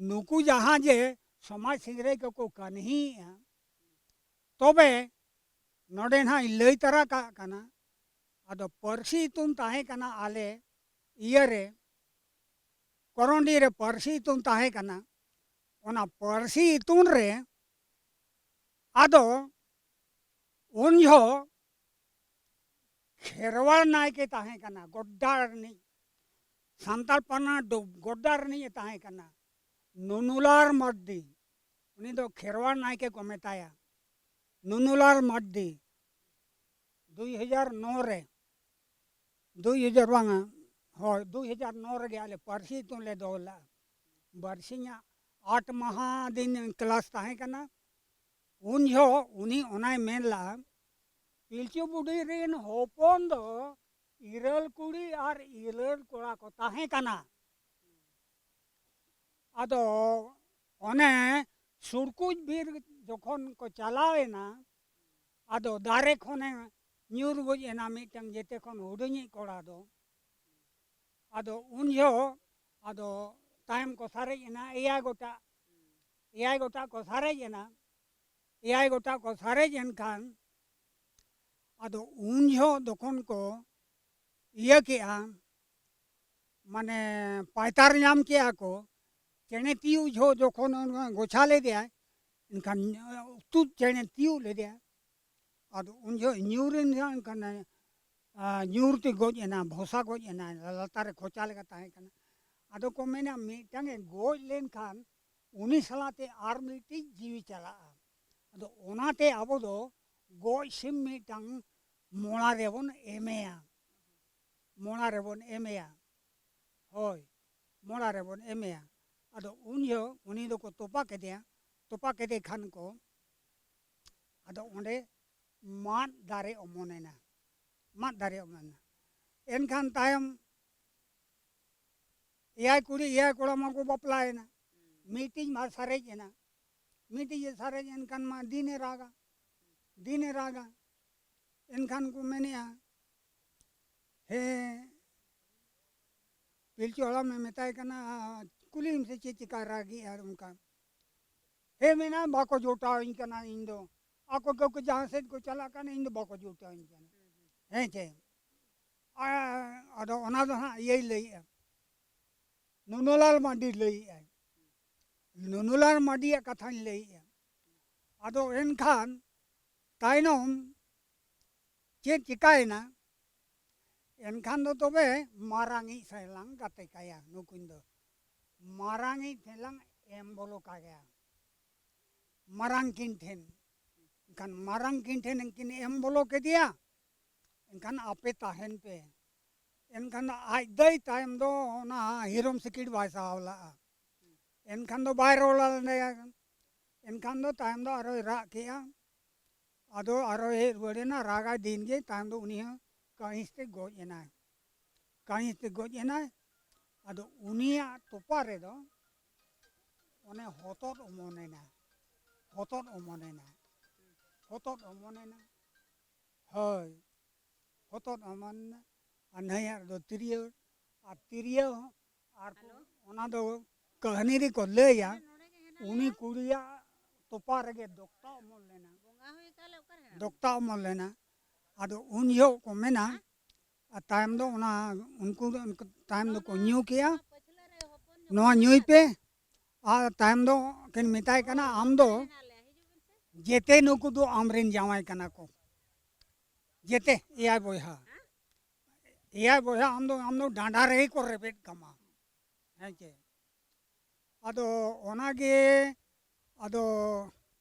ᱱᱩᱠᱩ ᱡᱟᱦᱟᱸ ᱡᱮ ᱥᱚᱢᱟᱡᱽ ᱥᱤᱝᱨᱟᱹᱭ ᱠᱚᱠᱚ ᱠᱟᱹᱦᱱᱤᱭᱮᱫᱼᱟ, ᱛᱚᱵᱮ ᱱᱚᱰᱮ ᱱᱟᱦᱟᱜ ᱤᱧ ᱞᱟᱹᱭ ᱛᱟᱨᱟ ᱠᱟᱜ ᱠᱟᱱᱟ᱾ ᱟᱫᱚ ᱯᱟᱹᱨᱥᱤ ᱤᱛᱩᱱ ᱛᱟᱦᱮᱸ ᱠᱟᱱᱟ ᱟᱞᱮ ᱤᱭᱟᱹᱨᱮ, ᱠᱚᱨᱚᱱᱰᱤ ᱨᱮ ᱯᱟᱹᱨᱥᱤ ᱤᱛᱩᱱ ᱛᱟᱦᱮᱸ ᱠᱟᱱᱟ᱾ ᱚᱱᱟ ᱯᱟᱹᱨᱥᱤ ᱤᱛᱩᱱ ᱨᱮ ᱟᱫᱚ ᱩᱱ ᱡᱚᱦᱚᱜ ᱠᱷᱮᱨᱣᱟᱲ ᱱᱟᱭᱠᱮ ᱛᱟᱦᱮᱸ ᱠᱟᱱᱟ, ᱜᱚᱰᱰᱟ ᱨᱤᱱᱤᱡ, ᱥᱟᱱᱛᱟᱲ ᱯᱟᱨᱜᱟᱱᱟ ᱰᱩ-, ᱜᱚᱰᱰᱟ ᱨᱤᱱᱤᱡ ᱮ ᱛᱟᱦᱮᱸ ᱠᱟᱱᱟ, ᱱᱩᱱᱩᱞᱟᱞ ᱢᱟᱨᱰᱤ᱾ ᱩᱱᱤ ᱫᱚ ᱠᱷᱮᱨᱣᱟᱲ ᱱᱟᱭᱠᱮ ᱠᱚ ᱢᱮᱛᱟᱭᱟ, ᱱᱩᱱᱩᱞᱟᱞ ᱢᱟᱨᱰᱤ᱾ ᱫᱩᱭ ᱦᱟᱡᱟᱨ ᱱᱚ ᱨᱮ, ᱫᱩᱭ ᱦᱟᱡᱟᱨ ᱵᱟᱝᱟ, ᱦᱳᱭ, ᱫᱩᱭ ᱦᱟᱡᱟᱨ ᱱᱚ ᱨᱮᱜᱮ ᱟᱞᱮ ᱯᱟᱹᱨᱥᱤ ᱤᱛᱩᱱ ᱞᱮ ᱫᱚᱦᱚ ᱞᱮᱫᱼᱟ᱾ ᱵᱟᱨᱥᱤᱧᱟᱜ ᱟᱴ ᱢᱟᱦᱟ ᱫᱤᱱ ᱠᱞᱟᱥ ᱛᱟᱦᱮᱸ ᱠᱟᱱᱟ᱾ ᱩᱱ ᱡᱚᱦᱚᱜ ᱩᱱᱤ ᱚᱱᱟᱭ ᱢᱮᱱ ᱞᱮᱫᱼᱟ, ᱯᱤᱞᱪᱩ ᱵᱩᱰᱷᱤ ᱨᱮᱱ ᱦᱚᱯᱚᱱ ᱫᱚ ᱤᱨᱟᱹᱞ ᱠᱩᱲᱤ ᱟᱨ ᱤᱨᱟᱹᱞ ᱠᱚᱲᱟ ᱠᱚ ᱛᱟᱦᱮᱸ ᱠᱟᱱᱟ᱾ ᱟᱫᱚ ᱚᱱᱮ ᱥᱩᱲᱠᱩᱡ ᱵᱤᱨ ᱡᱚᱠᱷᱚᱱ ᱠᱚ ᱪᱟᱞᱟᱣ ᱮᱱᱟ, ᱟᱫᱚ ᱫᱟᱨᱮ ᱠᱷᱚᱱᱮ ᱧᱩᱨ ᱜᱚᱡ ᱮᱱᱟ ᱢᱤᱫᱴᱟᱝ ᱡᱮᱛᱮ ᱠᱷᱚᱱ ᱦᱩᱰᱤᱧᱤᱡ ᱠᱚᱲᱟ ᱫᱚ᱾ ᱟᱫᱚ ᱩᱱ ᱡᱚᱦᱚᱜ ᱟᱫᱚ ᱛᱟᱭᱚᱢ ᱠᱚ ᱥᱟᱨᱮᱡ ᱮᱱᱟ ᱮᱭᱟᱭ ᱜᱚᱴᱟᱝ᱾ ᱮᱭᱟᱭ ᱜᱚᱴᱟᱝ ᱠᱚ ᱥᱟᱨᱮᱡ ᱮᱱᱟ᱾ ᱮᱭᱟᱭ ᱜᱚᱴᱟᱝ ᱠᱚ ᱥᱟᱨᱮᱡ ᱮᱱ ᱠᱷᱟᱱ, ᱟᱫᱚ ᱩᱱ ᱡᱚᱦᱚᱜ ᱡᱚᱠᱷᱚᱱ ᱠᱚ ᱤᱭᱟᱹ ᱠᱮᱜᱼᱟ, ᱢᱟᱱᱮ ᱯᱟᱭᱛᱟᱨ ᱧᱟᱢ ᱠᱮᱜᱼᱟ ᱠᱚ, ᱪᱮᱬᱮ ᱛᱤᱭᱩᱜ ᱡᱚᱦᱚᱜ ᱡᱚᱠᱷᱚᱱ ᱚᱱᱟ ᱜᱚᱪᱷᱟ ᱞᱮᱫᱮᱭᱟᱭ, ᱮᱱᱠᱷᱟᱱ ᱛᱩᱫ ᱪᱮᱬᱮ ᱛᱤᱭᱩᱜ ᱞᱮᱫᱮᱭᱟᱭ᱾ ᱟᱫᱚ ᱩᱱ ᱡᱚᱦᱚᱜ ᱧᱩᱨ ᱮᱱ ᱠᱷᱟᱱ, ᱟᱨ, ᱧᱩᱨ ᱛᱮ ᱜᱚᱡ ᱮᱱᱟ, ᱵᱷᱚᱥᱟ ᱜᱚᱡ ᱮᱱᱟ, ᱞᱟᱛᱟᱨ ᱨᱮ ᱠᱷᱚᱪᱟ ᱞᱮᱠᱟ ᱛᱟᱦᱮᱸ ᱠᱟᱱᱟ᱾ ᱟᱫᱚ ᱠᱚ ᱢᱮᱱᱟ, ᱢᱤᱫᱴᱟᱝ ᱮ ᱜᱚᱡ ᱞᱮᱱᱠᱷᱟᱱ ᱩᱱᱤ ᱥᱟᱞᱟᱜ ᱛᱮ ᱟᱨ ᱢᱤᱫᱴᱤᱡ ᱡᱤᱣᱤ ᱪᱟᱞᱟᱜᱼᱟ᱾ ᱟᱫᱚ ᱚᱱᱟᱛᱮ ᱟᱵᱚ ᱫᱚ ᱜᱚᱡ ᱥᱤᱢ ᱢᱤᱫᱴᱟᱝ ᱢᱚᱲᱟ ᱨᱮᱵᱚᱱ ᱮᱢᱮᱭᱟ, ᱢᱚᱲᱟ ᱨᱮᱵᱚᱱ ᱮᱢᱮᱭᱟ᱾ ᱦᱳᱭ, ᱢᱚᱲᱟ ᱨᱮᱵᱚᱱ ᱮᱢᱮᱭᱟ᱾ ᱟᱫᱚ ᱩᱱ ᱡᱚᱦᱚᱜ ᱩᱱᱤ ᱫᱚᱠᱚ ᱛᱚᱯᱟ ᱠᱮᱫᱮᱭᱟ᱾ ᱛᱚᱯᱟ ᱠᱮᱫᱮ ᱠᱷᱟᱱ ᱠᱚ, ᱟᱫᱚ ᱚᱸᱰᱮ ᱢᱟᱫ ᱫᱟᱨᱮ ᱚᱢᱚᱱᱮᱱᱟ, ᱢᱟᱫ ᱫᱟᱨᱮ ᱚᱢᱚᱱᱮᱱᱟ᱾ ᱮᱱᱠᱷᱟᱱ ᱛᱟᱭᱚᱢ ᱮᱭᱟᱭ ᱠᱩᱲᱤ ᱮᱭᱟᱭ ᱠᱚᱲᱟ ᱢᱟᱠᱚ ᱵᱟᱯᱞᱟᱭᱮᱱᱟ, ᱢᱤᱫᱴᱤᱡ ᱢᱟ ᱥᱟᱨᱮᱡ ᱮᱱᱟ, ᱢᱤᱫᱴᱤᱡ ᱮ ᱥᱟᱨᱮᱡ ᱮᱱᱠᱷᱟᱱ ᱢᱟ ᱫᱤᱱᱮ ᱨᱟᱜᱟ, ᱫᱤᱱᱮ ᱨᱟᱜᱟ᱾ ᱮᱱᱠᱷᱟᱱ ᱠᱚ ᱢᱮᱱᱮᱜᱼᱟ, ᱦᱮᱸ, ᱯᱤᱞᱪᱩ ᱦᱟᱲᱟᱢᱮ ᱢᱮᱛᱟᱭ ᱠᱟᱱᱟ, ᱠᱩᱞᱤᱭᱮᱢ ᱥᱮ ᱪᱮᱫ ᱪᱤᱠᱟ ᱨᱟᱜᱮᱜᱼᱟ ᱚᱱᱠᱟ? ᱦᱮᱸ, ᱢᱮᱱᱟ, ᱵᱟᱠᱚ ᱡᱚᱴᱟᱣᱟᱹᱧ ᱠᱟᱱᱟ ᱤᱧ ᱫᱚ, ᱟᱠᱚ ᱠᱚ ᱡᱟᱦᱟᱸ ᱥᱮᱫ ᱠᱚ ᱪᱟᱞᱟᱜ ᱠᱟᱱᱟ, ᱤᱧ ᱫᱚ ᱵᱟᱠᱚ ᱡᱚᱴᱟᱣᱟᱹᱧ ᱠᱟᱱᱟ᱾ ᱦᱮᱸ ᱪᱮ? ᱟ-, ᱟᱫᱚ ᱚᱱᱟ ᱫᱚ ᱦᱟᱸᱜ ᱤᱭᱟᱹᱭ ᱞᱟᱹᱭᱮᱜᱼᱟ, ᱱᱩᱱᱩᱞᱟᱞ ᱢᱟᱹᱰᱤ ᱞᱟᱹᱭᱮᱜᱼᱟᱭ᱾ ᱱᱩᱱᱩᱞᱟᱞ ᱢᱟᱹᱰᱤᱭᱟᱜ ᱠᱟᱛᱷᱟᱧ ᱞᱟᱹᱭᱮᱜᱼᱟ᱾ ᱟᱫᱚ ᱮᱱᱠᱷᱟᱱ ᱛᱟᱭᱱᱚᱢ ᱪᱮᱫ ᱪᱤᱠᱟᱭᱮᱱᱟ? ᱮᱱᱠᱷᱟᱱ ᱫᱚ ᱛᱚᱵᱮ ᱢᱟᱨᱟᱝᱤᱡ ᱥᱟᱞᱟᱝ ᱜᱟᱛᱮ ᱠᱟᱭᱟ᱾ ᱱᱩᱠᱩᱧ ᱫᱚ ᱢᱟᱨᱟᱝᱤᱡ ᱴᱷᱮᱱ ᱞᱟᱝ ᱮᱢ ᱵᱚᱞᱚ ᱠᱟᱭᱟ, ᱢᱟᱨᱟᱝ ᱠᱤᱱ ᱴᱷᱮᱱ᱾ ᱮᱱᱠᱷᱟᱱ ᱢᱟᱨᱟᱝ ᱠᱤᱱ ᱴᱷᱮᱱ ᱩᱱᱠᱤᱱ ᱮᱢ ᱵᱚᱞᱚ ᱠᱮᱫᱮᱭᱟ᱾ ᱮᱱᱠᱷᱟᱱ ᱟᱯᱮ ᱛᱟᱦᱮᱱ ᱯᱮ᱾ ᱮᱱᱠᱷᱟᱱ ᱫᱚ ᱟᱡ ᱫᱟᱹᱭ ᱛᱟᱭᱚᱢ ᱫᱚ ᱚᱱᱟ ᱦᱤᱨᱚᱢ ᱥᱤᱠᱤᱲ ᱵᱟᱭ ᱥᱟᱦᱟᱣ ᱞᱟᱜᱼᱟ᱾ ᱮᱱᱠᱷᱟᱱ ᱫᱚ ᱵᱟᱭ ᱨᱚᱲ ᱞᱟᱸᱫᱟᱭᱟ᱾ ᱮᱱᱠᱷᱟᱱ ᱫᱚ ᱛᱟᱭᱚᱢ ᱫᱚ ᱟᱨᱚᱭ ᱨᱟᱜ ᱠᱮᱜᱼᱟ᱾ ᱟᱫᱚ ᱟᱨᱚᱭ ᱦᱮᱡ ᱨᱩᱣᱟᱹᱲ ᱮᱱᱟ, ᱨᱟᱜᱟᱭ ᱫᱤᱱ ᱜᱮ᱾ ᱛᱟᱭᱚᱢ ᱫᱚ ᱩᱱᱤ ᱦᱚᱸ ᱠᱟᱹᱦᱤᱥ ᱛᱮ ᱜᱚᱡ ᱮᱱᱟᱭ, ᱠᱟᱹᱦᱤᱥ ᱛᱮ ᱜᱚᱡ ᱮᱱᱟᱭ᱾ ᱟᱫᱚ ᱩᱱᱤᱭᱟᱜ ᱛᱚᱯᱟ ᱨᱮᱫᱚ ᱚᱱᱮ ᱦᱚᱛᱚᱫ ᱚᱢᱚᱱᱮᱱᱟ, ᱦᱚᱛᱚᱫ ᱚᱢᱚᱱᱮᱱᱟ, ᱦᱚᱛᱚᱫ ᱚᱢᱚᱱᱮᱱᱟ᱾ ᱦᱳᱭ, ᱦᱚᱛᱚᱫ ᱚᱢᱚᱱᱮᱱᱟ᱾ ᱟᱨ ᱱᱟᱹᱭᱟᱜ ᱨᱮᱫᱚ ᱛᱤᱨᱭᱳ, ᱟᱨ ᱛᱤᱨᱭᱳ ᱦᱚᱸ, ᱟᱨ ᱠᱚ, ᱚᱱᱟ ᱫᱚ ᱠᱟᱹᱦᱱᱤ ᱨᱮᱠᱚ ᱞᱟᱹᱭᱟ᱾ ᱩᱱᱤ ᱠᱩᱲᱤᱭᱟᱜ ᱛᱚᱯᱟ ᱨᱮᱜᱮ ᱫᱚᱠᱛᱟ ᱚᱢᱚᱱ ᱞᱮᱱᱟ᱾ ᱵᱚᱸᱜᱟ ᱦᱩᱭ ᱛᱟᱦᱞᱮ ᱚᱠᱟᱨᱮ ᱦᱮᱱᱟᱜ? ᱫᱚᱠᱛᱟ ᱚᱢᱚᱱ ᱞᱮᱱᱟ᱾ ᱟᱫᱚ ᱩᱱ ᱡᱚᱦᱚᱜ ᱠᱚ ᱢᱮᱱᱟ, ᱟᱨ ᱛᱟᱭᱚᱢ ᱫᱚ ᱚᱱᱟ, ᱩᱱᱠᱩ ᱫᱚ, ᱛᱟᱭᱚᱢ ᱫᱚᱠᱚ ᱧᱩ ᱠᱮᱜᱼᱟ, ᱯᱟᱹᱪᱷᱞᱟᱹ ᱨᱮ ᱦᱚᱯᱚᱱ ᱡᱚᱠᱷᱚᱱ ᱱᱚᱣᱟ ᱧᱩᱭ ᱯᱮ᱾ ᱟᱨ ᱛᱟᱭᱚᱢ ᱫᱚ ᱠᱤᱱ ᱢᱮᱛᱟᱭ ᱠᱟᱱᱟ, ᱟᱢ ᱫᱚ ᱦᱮᱱᱟᱜ ᱞᱮᱭᱟ, ᱦᱤᱡᱩᱜ ᱵᱤᱱ ᱥᱮ᱾ ᱡᱮᱛᱮ ᱱᱩᱠᱩ ᱫᱚ ᱟᱢᱨᱮᱱ ᱡᱟᱶᱟᱭ ᱠᱟᱱᱟ ᱠᱚ, ᱡᱮᱛᱮ ᱮᱭᱟᱭ ᱵᱚᱭᱦᱟ᱾ ᱮᱭᱟᱭ ᱵᱚᱭᱦᱟ ᱟᱢ ᱫᱚ, ᱟᱢ ᱫᱚ ᱰᱟᱸᱰᱟ ᱨᱮᱜᱮ ᱠᱚ ᱨᱮᱵᱮᱫ ᱠᱟᱢᱟ᱾ ᱦᱮᱸ ᱪᱮ? ᱟᱫᱚ ᱚᱱᱟᱜᱮ, ᱟᱫᱚ,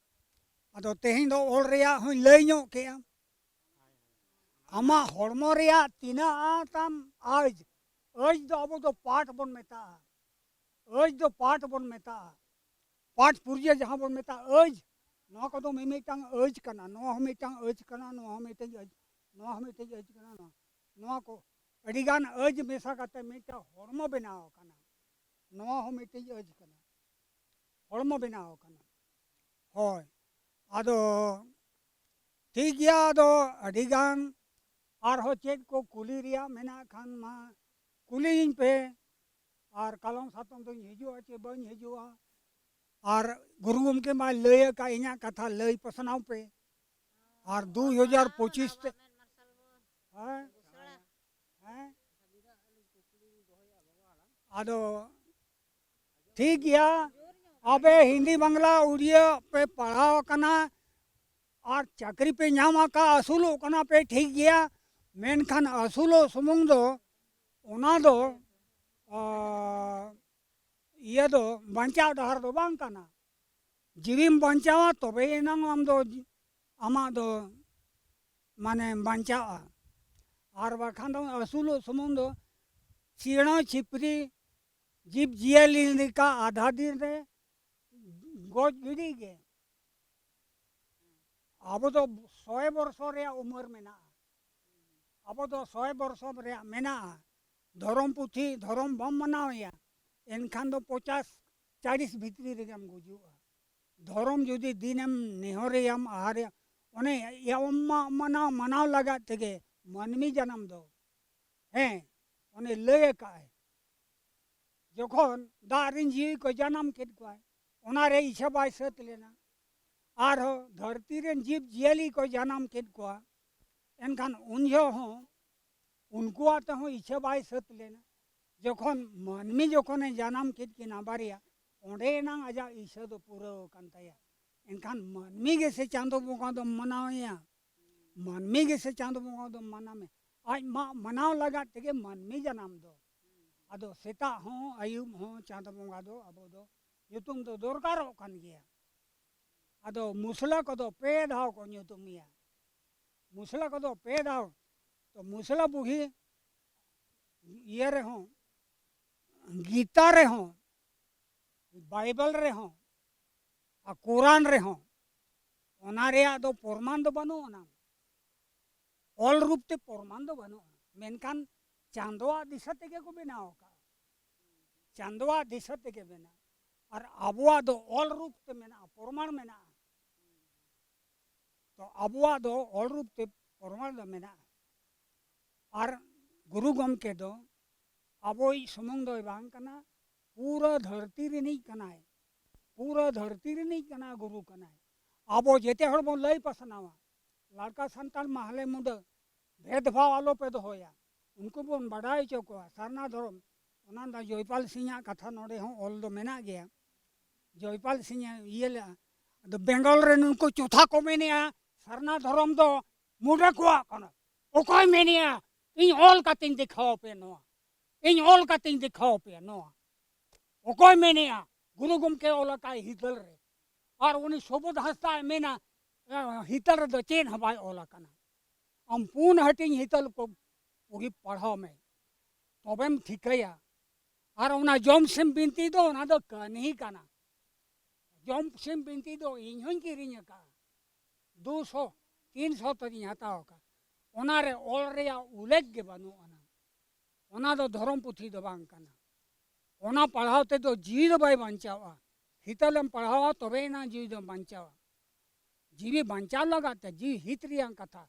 ᱟᱫᱚ ᱛᱮᱦᱮᱧ ᱫᱚ ᱚᱞ ᱨᱮᱭᱟᱜ ᱦᱚᱸᱧ ᱞᱟᱹᱭ ᱧᱚᱜ ᱠᱮᱜᱼᱟ᱾ ᱟᱢᱟᱜ ᱦᱚᱲᱢᱚ ᱨᱮᱭᱟᱜ ᱛᱤᱱᱟᱹᱜ ᱛᱟᱢ ᱟᱹᱡᱽ, ᱟᱹᱡᱽ ᱫᱚ ᱟᱵᱚ ᱫᱚ ᱯᱟᱴ ᱵᱚᱱ ᱢᱮᱛᱟᱜᱼᱟ᱾ ᱟᱹᱡᱽ ᱫᱚ ᱯᱟᱴ ᱵᱚᱱ ᱢᱮᱛᱟᱜᱼᱟ᱾ ᱯᱟᱴ ᱯᱩᱨᱡᱟᱹ ᱡᱟᱦᱟᱸ ᱵᱚᱱ ᱢᱮᱛᱟᱜᱼᱟ ᱟᱹᱡᱽ, ᱱᱚᱣᱟ ᱠᱚᱫᱚ ᱢᱤᱢᱤᱫᱴᱟᱝ ᱟᱹᱡᱽ ᱠᱟᱱᱟ, ᱱᱚᱣᱟ ᱦᱚᱸ ᱢᱤᱫᱴᱟᱝ ᱟᱹᱡᱽ ᱠᱟᱱᱟ, ᱱᱚᱣᱟ ᱦᱚᱸ ᱢᱤᱫᱴᱟᱝ ᱟᱹᱡᱽ, ᱱᱚᱣᱟ ᱦᱚᱸ ᱢᱤᱫᱴᱟᱝ ᱟᱹᱡᱽ ᱠᱟᱱᱟ᱾ ᱱᱚᱣᱟ, ᱱᱚᱣᱟ ᱠᱚ ᱟᱹᱰᱤᱜᱟᱱ ᱟᱹᱡᱽ ᱢᱮᱥᱟ ᱠᱟᱛᱮ ᱢᱤᱫᱴᱟᱝ ᱦᱚᱲᱢᱚ ᱵᱮᱱᱟᱣ ᱟᱠᱟᱱᱟ᱾ ᱱᱚᱣᱟ ᱦᱚᱸ ᱢᱤᱫᱴᱤᱡ ᱟᱹᱡᱽ ᱠᱟᱱᱟ, ᱦᱚᱲᱢᱚ ᱵᱮᱱᱟᱣ ᱟᱠᱟᱱᱟ᱾ ᱦᱳᱭ, ᱟᱫᱚ ᱴᱷᱤᱠ ᱜᱮᱭᱟ, ᱟᱫᱚ ᱟᱹᱰᱤᱜᱟᱱ ᱟᱨᱦᱚᱸ ᱪᱮᱫ ᱠᱚ ᱠᱩᱞᱤ ᱨᱮᱭᱟᱜ ᱢᱮᱱᱟᱜ ᱠᱷᱟᱱ ᱢᱟ ᱠᱩᱞᱤᱭᱤᱧ ᱯᱮ, ᱟᱨ ᱠᱟᱞᱚᱢ ᱥᱟᱛᱚᱢ ᱫᱚᱧ ᱦᱤᱡᱩᱜᱼᱟ ᱪᱮ ᱵᱟᱹᱧ ᱦᱤᱡᱩᱜᱼᱟ᱾ ᱟᱨ ᱜᱩᱨᱩ ᱜᱚᱢᱠᱮ ᱢᱟᱭ ᱞᱟᱹᱭ ᱟᱠᱟᱫ, ᱤᱧᱟᱹᱜ ᱠᱟᱛᱷᱟ ᱞᱟᱹᱭ ᱯᱟᱥᱱᱟᱣ ᱯᱮ᱾ ᱟᱨ ᱫᱩ ᱦᱟᱡᱟᱨ ᱯᱚᱸᱪᱤᱥ ᱛᱮ, ᱦᱮᱸ? ᱦᱮᱸ? ᱟᱫᱚ ᱴᱷᱤᱠ ᱜᱮᱭᱟ, ᱟᱯᱮ ᱦᱤᱱᱫᱤ, ᱵᱟᱝᱞᱟ, ᱩᱲᱤᱭᱟᱹ ᱯᱮ ᱯᱟᱲᱦᱟᱣ ᱟᱠᱟᱱᱟ ᱟᱨ ᱪᱟᱹᱠᱨᱤ ᱯᱮ ᱧᱟᱢ ᱟᱠᱟᱫ, ᱟᱹᱥᱩᱞᱚᱜ ᱠᱟᱱᱟ ᱯᱮ, ᱴᱷᱤᱠ ᱜᱮᱭᱟ, ᱢᱮᱱᱠᱷᱟᱱ ᱟᱹᱥᱩᱞᱚᱜ ᱥᱩᱢᱩᱝ ᱫᱚ, ᱚᱱᱟ ᱫᱚ, ᱟᱸ, ᱤᱭᱟᱹ ᱫᱚ, ᱵᱟᱧᱪᱟᱣ ᱰᱟᱦᱟᱨ ᱫᱚ ᱵᱟᱝ ᱠᱟᱱᱟ᱾ ᱡᱤᱣᱤᱢ ᱵᱟᱧᱪᱟᱣᱟ, ᱛᱚᱵᱮ ᱮᱱᱟᱝ ᱟᱢ ᱫᱚ, ᱟᱢᱟᱜ ᱫᱚ, ᱢᱟᱱᱮ, ᱵᱟᱧᱪᱟᱜᱼᱟ᱾ ᱟᱨ ᱵᱟᱠᱷᱟᱱ ᱫᱚ ᱟᱹᱥᱩᱞᱚᱜ ᱥᱩᱢᱩᱝ ᱫᱚ ᱪᱮᱬᱮ ᱪᱤᱯᱨᱤ, ᱡᱤᱵᱽ ᱡᱤᱭᱟᱹᱞᱤ ᱞᱮᱠᱟ ᱟᱫᱷᱟ ᱫᱤᱱ ᱨᱮ ᱜᱚᱡ ᱜᱤᱰᱤ ᱜᱮ᱾ ᱟᱵᱚ ᱫᱚ ᱥᱚᱭ ᱵᱚᱨᱥᱚ ᱨᱮᱭᱟᱜ ᱩᱢᱮᱨ ᱢᱮᱱᱟᱜᱼᱟ᱾ ᱟᱵᱚ ᱫᱚ ᱥᱚᱭ ᱵᱚᱨᱥᱚ ᱨᱮᱭᱟᱜ ᱢᱮᱱᱟᱜᱼᱟ᱾ ᱫᱷᱚᱨᱚᱢ ᱯᱩᱛᱷᱤ, ᱫᱷᱚᱨᱚᱢ ᱵᱟᱢ ᱢᱟᱱᱟᱣᱮᱭᱟ, ᱮᱱᱠᱷᱟᱱ ᱫᱚ ᱯᱚᱪᱟᱥ, ᱪᱟᱲᱤᱥ ᱵᱷᱤᱛᱨᱤ ᱨᱮᱜᱮᱢ ᱜᱩᱡᱩᱜᱼᱟ᱾ ᱫᱷᱚᱨᱚᱢ ᱡᱩᱫᱤ ᱫᱤᱱᱮᱢ ᱱᱮᱦᱚᱨᱮᱭᱟᱢ, ᱟᱦᱟᱨᱮᱭᱟᱢ, ᱚᱱᱮ ᱮᱭᱟ ᱚᱢ ᱢᱟ-, ᱢᱟᱱᱟᱣ, ᱢᱟᱱᱟᱣ ᱞᱟᱜᱟᱫ ᱛᱮᱜᱮ ᱢᱟᱹᱱᱢᱤ ᱡᱟᱱᱟᱢ ᱫᱚ᱾ ᱦᱮᱸ, ᱚᱱᱮ ᱞᱟᱹᱭ ᱟᱠᱟᱫᱼᱟᱭ, ᱡᱚᱠᱷᱚᱱ ᱫᱟᱜ ᱨᱮᱱ ᱡᱤᱣᱤ ᱠᱚ ᱡᱟᱱᱟᱢ ᱠᱮᱫ ᱠᱚᱣᱟᱭ, ᱚᱱᱟᱨᱮ ᱤᱪᱪᱷᱟᱹ ᱵᱟᱭ ᱥᱟᱹᱛ ᱞᱮᱱᱟ᱾ ᱟᱨᱦᱚᱸ ᱫᱷᱟᱹᱨᱛᱤ ᱨᱮᱱ ᱡᱤᱵᱽ ᱡᱤᱭᱟᱹᱞᱤ ᱠᱚ ᱡᱟᱱᱟᱢ ᱠᱮᱫ ᱠᱚᱣᱟ, ᱮᱱᱠᱷᱟᱱ ᱩᱱ ᱡᱚᱦᱚᱜ ᱦᱚᱸ ᱩᱱᱠᱩᱣᱟᱜ ᱛᱮᱦᱚᱸ ᱤᱪᱪᱷᱟᱹ ᱵᱟᱭ ᱥᱟᱹᱛ ᱞᱮᱱᱟ᱾ ᱡᱚᱠᱷᱚᱱ ᱢᱟᱹᱱᱢᱤ ᱡᱚᱠᱷᱚᱱᱮ ᱡᱟᱱᱟᱢ ᱠᱮᱫ ᱠᱤᱱᱟ ᱵᱟᱨᱭᱟ, ᱚᱸᱰᱮ ᱮᱱᱟᱝ ᱟᱡᱟᱜ ᱤᱪᱪᱷᱟᱹ ᱫᱚ ᱯᱩᱨᱟᱹᱣ ᱟᱠᱟᱱ ᱛᱟᱭᱟ᱾ ᱮᱱᱠᱷᱟᱱ ᱢᱟᱹᱱᱢᱤ ᱜᱮᱥᱮ ᱪᱟᱸᱫᱚ ᱵᱚᱸᱜᱟ ᱫᱚᱢ ᱢᱟᱱᱟᱣᱮᱭᱟ? ᱢᱟᱹᱱᱢᱤ ᱜᱮᱥᱮ ᱪᱟᱸᱫᱚ ᱵᱚᱸᱜᱟ ᱫᱚᱢ ᱢᱟᱱᱟᱣᱮ? ᱟᱡ ᱢᱟ ᱢᱟᱱᱟᱣ ᱞᱟᱜᱟᱫ ᱛᱮᱜᱮ ᱢᱟᱹᱱᱢᱤ ᱡᱟᱱᱟᱢ ᱫᱚ᱾ ᱟᱫᱚ ᱥᱮᱛᱟᱜ ᱦᱚᱸ ᱟᱹᱭᱩᱵ ᱦᱚᱸ ᱪᱟᱸᱫᱚ ᱵᱚᱸᱜᱟ ᱫᱚ ᱟᱵᱚ ᱫᱚ ᱧᱩᱛᱩᱢ ᱫᱚ ᱫᱚᱨᱠᱟᱨᱚᱜ ᱠᱟᱱ ᱜᱮᱭᱟ᱾ ᱟᱫᱚ ᱢᱩᱥᱞᱟᱹ ᱠᱚᱫᱚ ᱯᱮ ᱫᱷᱟᱣ ᱠᱚ ᱧᱩᱛᱩᱢᱮᱭᱟ᱾ ᱢᱩᱥᱞᱟᱹ ᱠᱚᱫᱚ ᱯᱮ ᱫᱷᱟᱣ᱾ ᱛᱚ ᱢᱩᱥᱞᱟᱹ ᱵᱩᱦᱤ ᱤᱭᱟᱹ ᱨᱮᱦᱚᱸ, ᱜᱤᱛᱟ ᱨᱮᱦᱚᱸ, ᱵᱟᱭᱵᱮᱞ ᱨᱮᱦᱚᱸ, ᱟᱨ ᱠᱳᱨᱟᱱ ᱨᱮᱦᱚᱸ ᱚᱱᱟ ᱨᱮᱭᱟᱜ ᱫᱚ ᱯᱨᱚᱢᱟᱱ ᱫᱚ ᱵᱟᱹᱱᱩᱜ ᱟᱱᱟ᱾ ᱚᱞ ᱨᱩᱯ ᱛᱮ ᱯᱨᱚᱢᱟᱱ ᱫᱚ ᱵᱟᱹᱱᱩᱜᱼᱟ, ᱢᱮᱱᱠᱷᱟᱱ ᱪᱟᱸᱫᱚᱣᱟᱜ ᱫᱤᱥᱟᱹ ᱛᱮᱜᱮ ᱠᱚ ᱵᱮᱱᱟᱣ ᱟᱠᱟᱫᱼᱟ᱾ ᱪᱟᱸᱫᱚᱣᱟᱜ ᱫᱤᱥᱟᱹ ᱛᱮᱜᱮ ᱵᱮᱱᱟᱣ᱾ ᱟᱨ ᱟᱵᱚᱣᱟᱜ ᱫᱚ ᱚᱞ ᱨᱩᱯ ᱛᱮ ᱢᱮᱱᱟᱜᱼᱟ, ᱯᱨᱚᱢᱟᱱ ᱢᱮᱱᱟᱜᱼᱟ᱾ ᱛᱚ ᱟᱵᱚᱣᱟᱜ ᱫᱚ ᱚᱞ ᱨᱩᱯ ᱛᱮ ᱯᱨᱚᱢᱟᱱ ᱫᱚ ᱢᱮᱱᱟᱜᱼᱟ᱾ ᱟᱨ ᱜᱩᱨᱩ ᱜᱚᱢᱠᱮ ᱫᱚ ᱟᱵᱚᱭᱤᱡ ᱥᱩᱢᱩᱝ ᱫᱚᱭ ᱵᱟᱝ ᱠᱟᱱᱟ, ᱯᱩᱨᱟᱹ ᱫᱷᱟᱹᱨᱛᱤ ᱨᱤᱱᱤᱡ ᱠᱟᱱᱟᱭ᱾ ᱯᱩᱨᱟᱹ ᱫᱷᱟᱹᱨᱛᱤ ᱨᱤᱱᱤᱡ ᱠᱟᱱᱟ, ᱜᱩᱨᱩ ᱠᱟᱱᱟᱭ᱾ ᱟᱵᱚ ᱡᱮᱛᱮ ᱦᱚᱲ ᱵᱚᱱ ᱞᱟᱹᱭ ᱯᱟᱥᱱᱟᱣᱟ᱾ ᱞᱟᱲᱠᱟ ᱥᱟᱱᱛᱟᱲ, ᱢᱟᱦᱞᱮ ᱢᱩᱰᱟᱹ ᱵᱷᱮᱫᱽ ᱵᱷᱟᱣ ᱟᱞᱚ ᱯᱮ ᱫᱚᱦᱚᱭᱟ᱾ ᱩᱱᱠᱩ ᱵᱚᱱ ᱵᱟᱰᱟᱭ ᱦᱚᱪᱚ ᱠᱚᱣᱟ ᱥᱟᱨᱱᱟ ᱫᱷᱚᱨᱚᱢ᱾ ᱚᱱᱟ ᱫᱚ ᱡᱚᱭᱯᱟᱞ ᱥᱤᱝ ᱟᱜ ᱠᱟᱛᱷᱟ ᱱᱚᱰᱮ ᱦᱚᱸ ᱚᱞ ᱫᱚ ᱢᱮᱱᱟᱜ ᱜᱮᱭᱟ᱾ ᱡᱚᱭᱯᱟᱞ ᱥᱤᱝ ᱮ ᱤᱭᱟᱹ ᱞᱮᱫᱼᱟ᱾ ᱟᱫᱚ ᱵᱮᱝᱜᱚᱞ ᱨᱮ ᱱᱩᱠᱩ ᱪᱚᱛᱷᱟ ᱠᱚ ᱢᱮᱱᱮᱜᱼᱟ, ᱥᱟᱨᱱᱟ ᱫᱷᱚᱨᱚᱢ ᱫᱚ ᱢᱩᱰᱟᱹ ᱠᱚᱣᱟᱜ ᱠᱟᱱᱟ᱾ ᱚᱠᱚᱭ ᱢᱮᱱᱮᱜᱼᱟ? ᱤᱧ ᱚᱞ ᱠᱟᱛᱮᱧ ᱫᱮᱠᱷᱟᱣ ᱟᱯᱮᱭᱟ ᱱᱚᱣᱟ᱾ ᱤᱧ ᱚᱞ ᱠᱟᱛᱮᱧ ᱫᱮᱠᱷᱟᱣ ᱟᱯᱮᱭᱟ ᱱᱚᱣᱟ᱾ ᱚᱠᱚᱭ ᱢᱮᱱᱮᱜᱼᱟ? ᱜᱩᱨᱩ ᱜᱚᱢᱠᱮ ᱚᱞ ᱟᱠᱟᱫ ᱦᱤᱛᱟᱹᱞ ᱨᱮ᱾ ᱟᱨ ᱩᱱᱤ ᱥᱩᱵᱳᱫᱷ ᱦᱟᱸᱥᱫᱟ ᱮ ᱢᱮᱱᱟ, ᱮ, ᱦᱤᱛᱟᱹᱞ ᱨᱮᱫᱚ ᱪᱮᱫ ᱦᱚᱸ ᱵᱟᱭ ᱚᱞ ᱟᱠᱟᱱᱟ᱾ ᱟᱢ ᱯᱩᱱ ᱦᱟᱹᱴᱤᱧ ᱦᱤᱛᱟᱹᱞ ᱠᱚ ᱯᱩᱨᱤ ᱯᱟᱲᱦᱟᱣ ᱢᱮ, ᱛᱚᱵᱮᱢ ᱴᱷᱤᱠᱟᱹᱭᱟ᱾ ᱟᱨ ᱚᱱᱟ ᱡᱚᱢ ᱥᱤᱢ ᱵᱤᱱᱛᱤ ᱫᱚ, ᱚᱱᱟ ᱫᱚ ᱠᱟᱹᱦᱱᱤ ᱠᱟᱱᱟ᱾ ᱡᱚᱢ ᱥᱤᱢ ᱵᱤᱱᱛᱤ ᱫᱚ ᱤᱧ ᱦᱚᱸᱧ ᱠᱤᱨᱤᱧ ᱟᱠᱟᱫᱼᱟ, ᱫᱩ ᱥᱚ, ᱛᱤᱱ ᱥᱚ ᱛᱮᱜᱤᱧ ᱦᱟᱛᱟᱣ ᱟᱠᱟᱫᱼᱟ᱾ ᱚᱱᱟ ᱨᱮ ᱚᱞ ᱨᱮᱭᱟᱜ ᱩᱞᱞᱮᱠᱷ ᱜᱮ ᱵᱟᱹᱱᱩᱜ ᱟᱱᱟ᱾ ᱚᱱᱟ ᱫᱚ ᱫᱷᱚᱨᱚᱢ ᱯᱩᱛᱷᱤ ᱫᱚ ᱵᱟᱝ ᱠᱟᱱᱟ᱾ ᱚᱱᱟ ᱯᱟᱲᱦᱟᱣ ᱛᱮᱫᱚ ᱡᱤᱣᱤ ᱫᱚ ᱵᱟᱭ ᱵᱟᱧᱪᱟᱣᱟ᱾ ᱦᱤᱛᱟᱹᱞᱮᱢ ᱯᱟᱲᱦᱟᱣᱟ, ᱛᱚᱵᱮ ᱮᱱᱟᱝ ᱡᱤᱣᱤ ᱫᱚᱢ ᱵᱟᱧᱪᱟᱣᱟ᱾ ᱡᱤᱣᱤ ᱵᱟᱧᱪᱟᱣ ᱞᱟᱜᱟᱫ ᱛᱮ, ᱡᱤᱣᱤ ᱦᱤᱛ ᱨᱮᱭᱟᱝ ᱠᱟᱛᱷᱟ᱾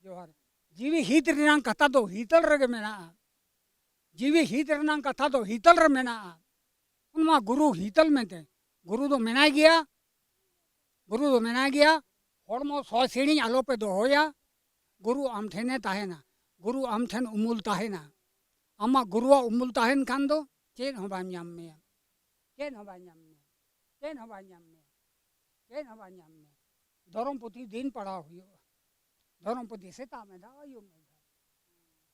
ᱡᱚᱦᱟᱨ᱾ ᱡᱤᱣᱤ ᱦᱤᱛ ᱨᱮᱭᱟᱝ ᱠᱟᱛᱷᱟ ᱫᱚ ᱦᱤᱛᱟᱹᱞ ᱨᱮᱜᱮ ᱢᱮᱱᱟᱜᱼᱟ᱾ ᱡᱤᱣᱤ ᱦᱤᱛ ᱨᱮᱱᱟᱜ ᱠᱟᱛᱷᱟ ᱫᱚ ᱦᱤᱛᱟᱹᱞ ᱨᱮ ᱢᱮᱱᱟᱜᱼᱟ᱾ ᱚᱱᱟ ᱜᱩᱨᱩ ᱦᱤᱛᱟᱹᱞ ᱢᱮᱱᱛᱮ, ᱜᱩᱨᱩ ᱫᱚ ᱢᱮᱱᱟᱭ ᱜᱮᱭᱟ, ᱜᱩᱨᱩ ᱫᱚ ᱢᱮᱱᱟᱭ ᱜᱮᱭᱟ᱾ ᱦᱚᱲᱢᱚ ᱥᱚ ᱥᱤᱬᱤᱡ ᱟᱞᱚᱯᱮ ᱫᱚᱦᱚᱭᱟ᱾ ᱜᱩᱨᱩ ᱟᱢ ᱴᱷᱮᱱᱮ ᱛᱟᱦᱮᱱᱟ, ᱜᱩᱨᱩ ᱟᱢ ᱴᱷᱮᱱ ᱩᱢᱩᱞ ᱛᱟᱦᱮᱱᱟ᱾ ᱟᱢᱟᱜ ᱜᱩᱨᱩᱣᱟᱜ ᱩᱢᱩᱞ ᱛᱟᱦᱮᱱ ᱠᱷᱟᱱ ᱫᱚ ᱪᱮᱫ ᱦᱚᱸ ᱵᱟᱭ ᱧᱟᱢ ᱢᱮᱭᱟ, ᱪᱮᱫ ᱦᱚᱸ ᱵᱟᱭ ᱧᱟᱢ ᱢᱮᱭᱟ, ᱪᱮᱫ ᱦᱚᱸ ᱵᱟᱭ ᱧᱟᱢ ᱢᱮᱭᱟ, ᱪᱮᱫ ᱦᱚᱸ ᱵᱟᱭ ᱧᱟᱢ ᱢᱮᱭᱟ᱾ ᱫᱷᱚᱨᱚᱢ ᱯᱩᱛᱷᱤ ᱫᱤᱱ ᱯᱟᱲᱦᱟᱣ ᱦᱩᱭᱩᱜᱼᱟ᱾ ᱫᱷᱚᱨᱚᱢ ᱯᱩᱛᱷᱤ ᱥᱮᱛᱟᱜ ᱢᱤᱫ ᱫᱷᱟᱣ, ᱟᱹᱭᱩᱵ ᱢᱤᱫ ᱫᱷᱟᱣ,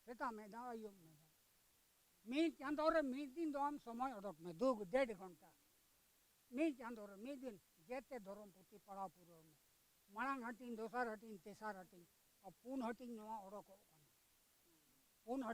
ᱥᱮᱛᱟᱜ ᱢᱤᱫ ᱫᱷᱟᱣ, ᱟᱹᱭᱩᱵ ᱢᱤᱫ ᱫᱷᱟᱣ᱾ ᱢᱤᱫ ᱪᱟᱸᱫᱳ ᱨᱮ ᱢᱤᱫ ᱫᱤᱱ ᱫᱚ ᱟᱢ ᱥᱚᱢᱚᱭ ᱚᱰᱚᱠ ᱢᱮ, ᱫᱩ ᱰᱮᱲ ᱜᱷᱚᱱᱴᱟ᱾ ᱢᱤᱫ ᱪᱟᱸᱫᱳ ᱨᱮ ᱢᱤᱫ ᱫᱤᱱ ᱡᱮᱛᱮ ᱫᱷᱚᱨᱚᱢ ᱯᱩᱛᱷᱤ ᱯᱟᱲᱦᱟᱣ ᱯᱩᱨᱟᱹᱣ ᱢᱮ᱾ ᱢᱟᱲᱟᱝ ᱦᱟᱹᱴᱤᱧ, ᱫᱚᱥᱟᱨ ᱦᱟᱹᱴᱤᱧ, ᱛᱮᱥᱟᱨ ᱦᱟᱹᱴᱤᱧ, ᱟᱨ ᱯᱩᱱ ᱦᱟᱹᱴᱤᱧ ᱱᱚᱣᱟ ᱚᱰᱚᱠᱚᱜ ᱠᱟᱱᱟ᱾ ᱯᱩᱱ ᱦᱟᱹᱴᱤᱧ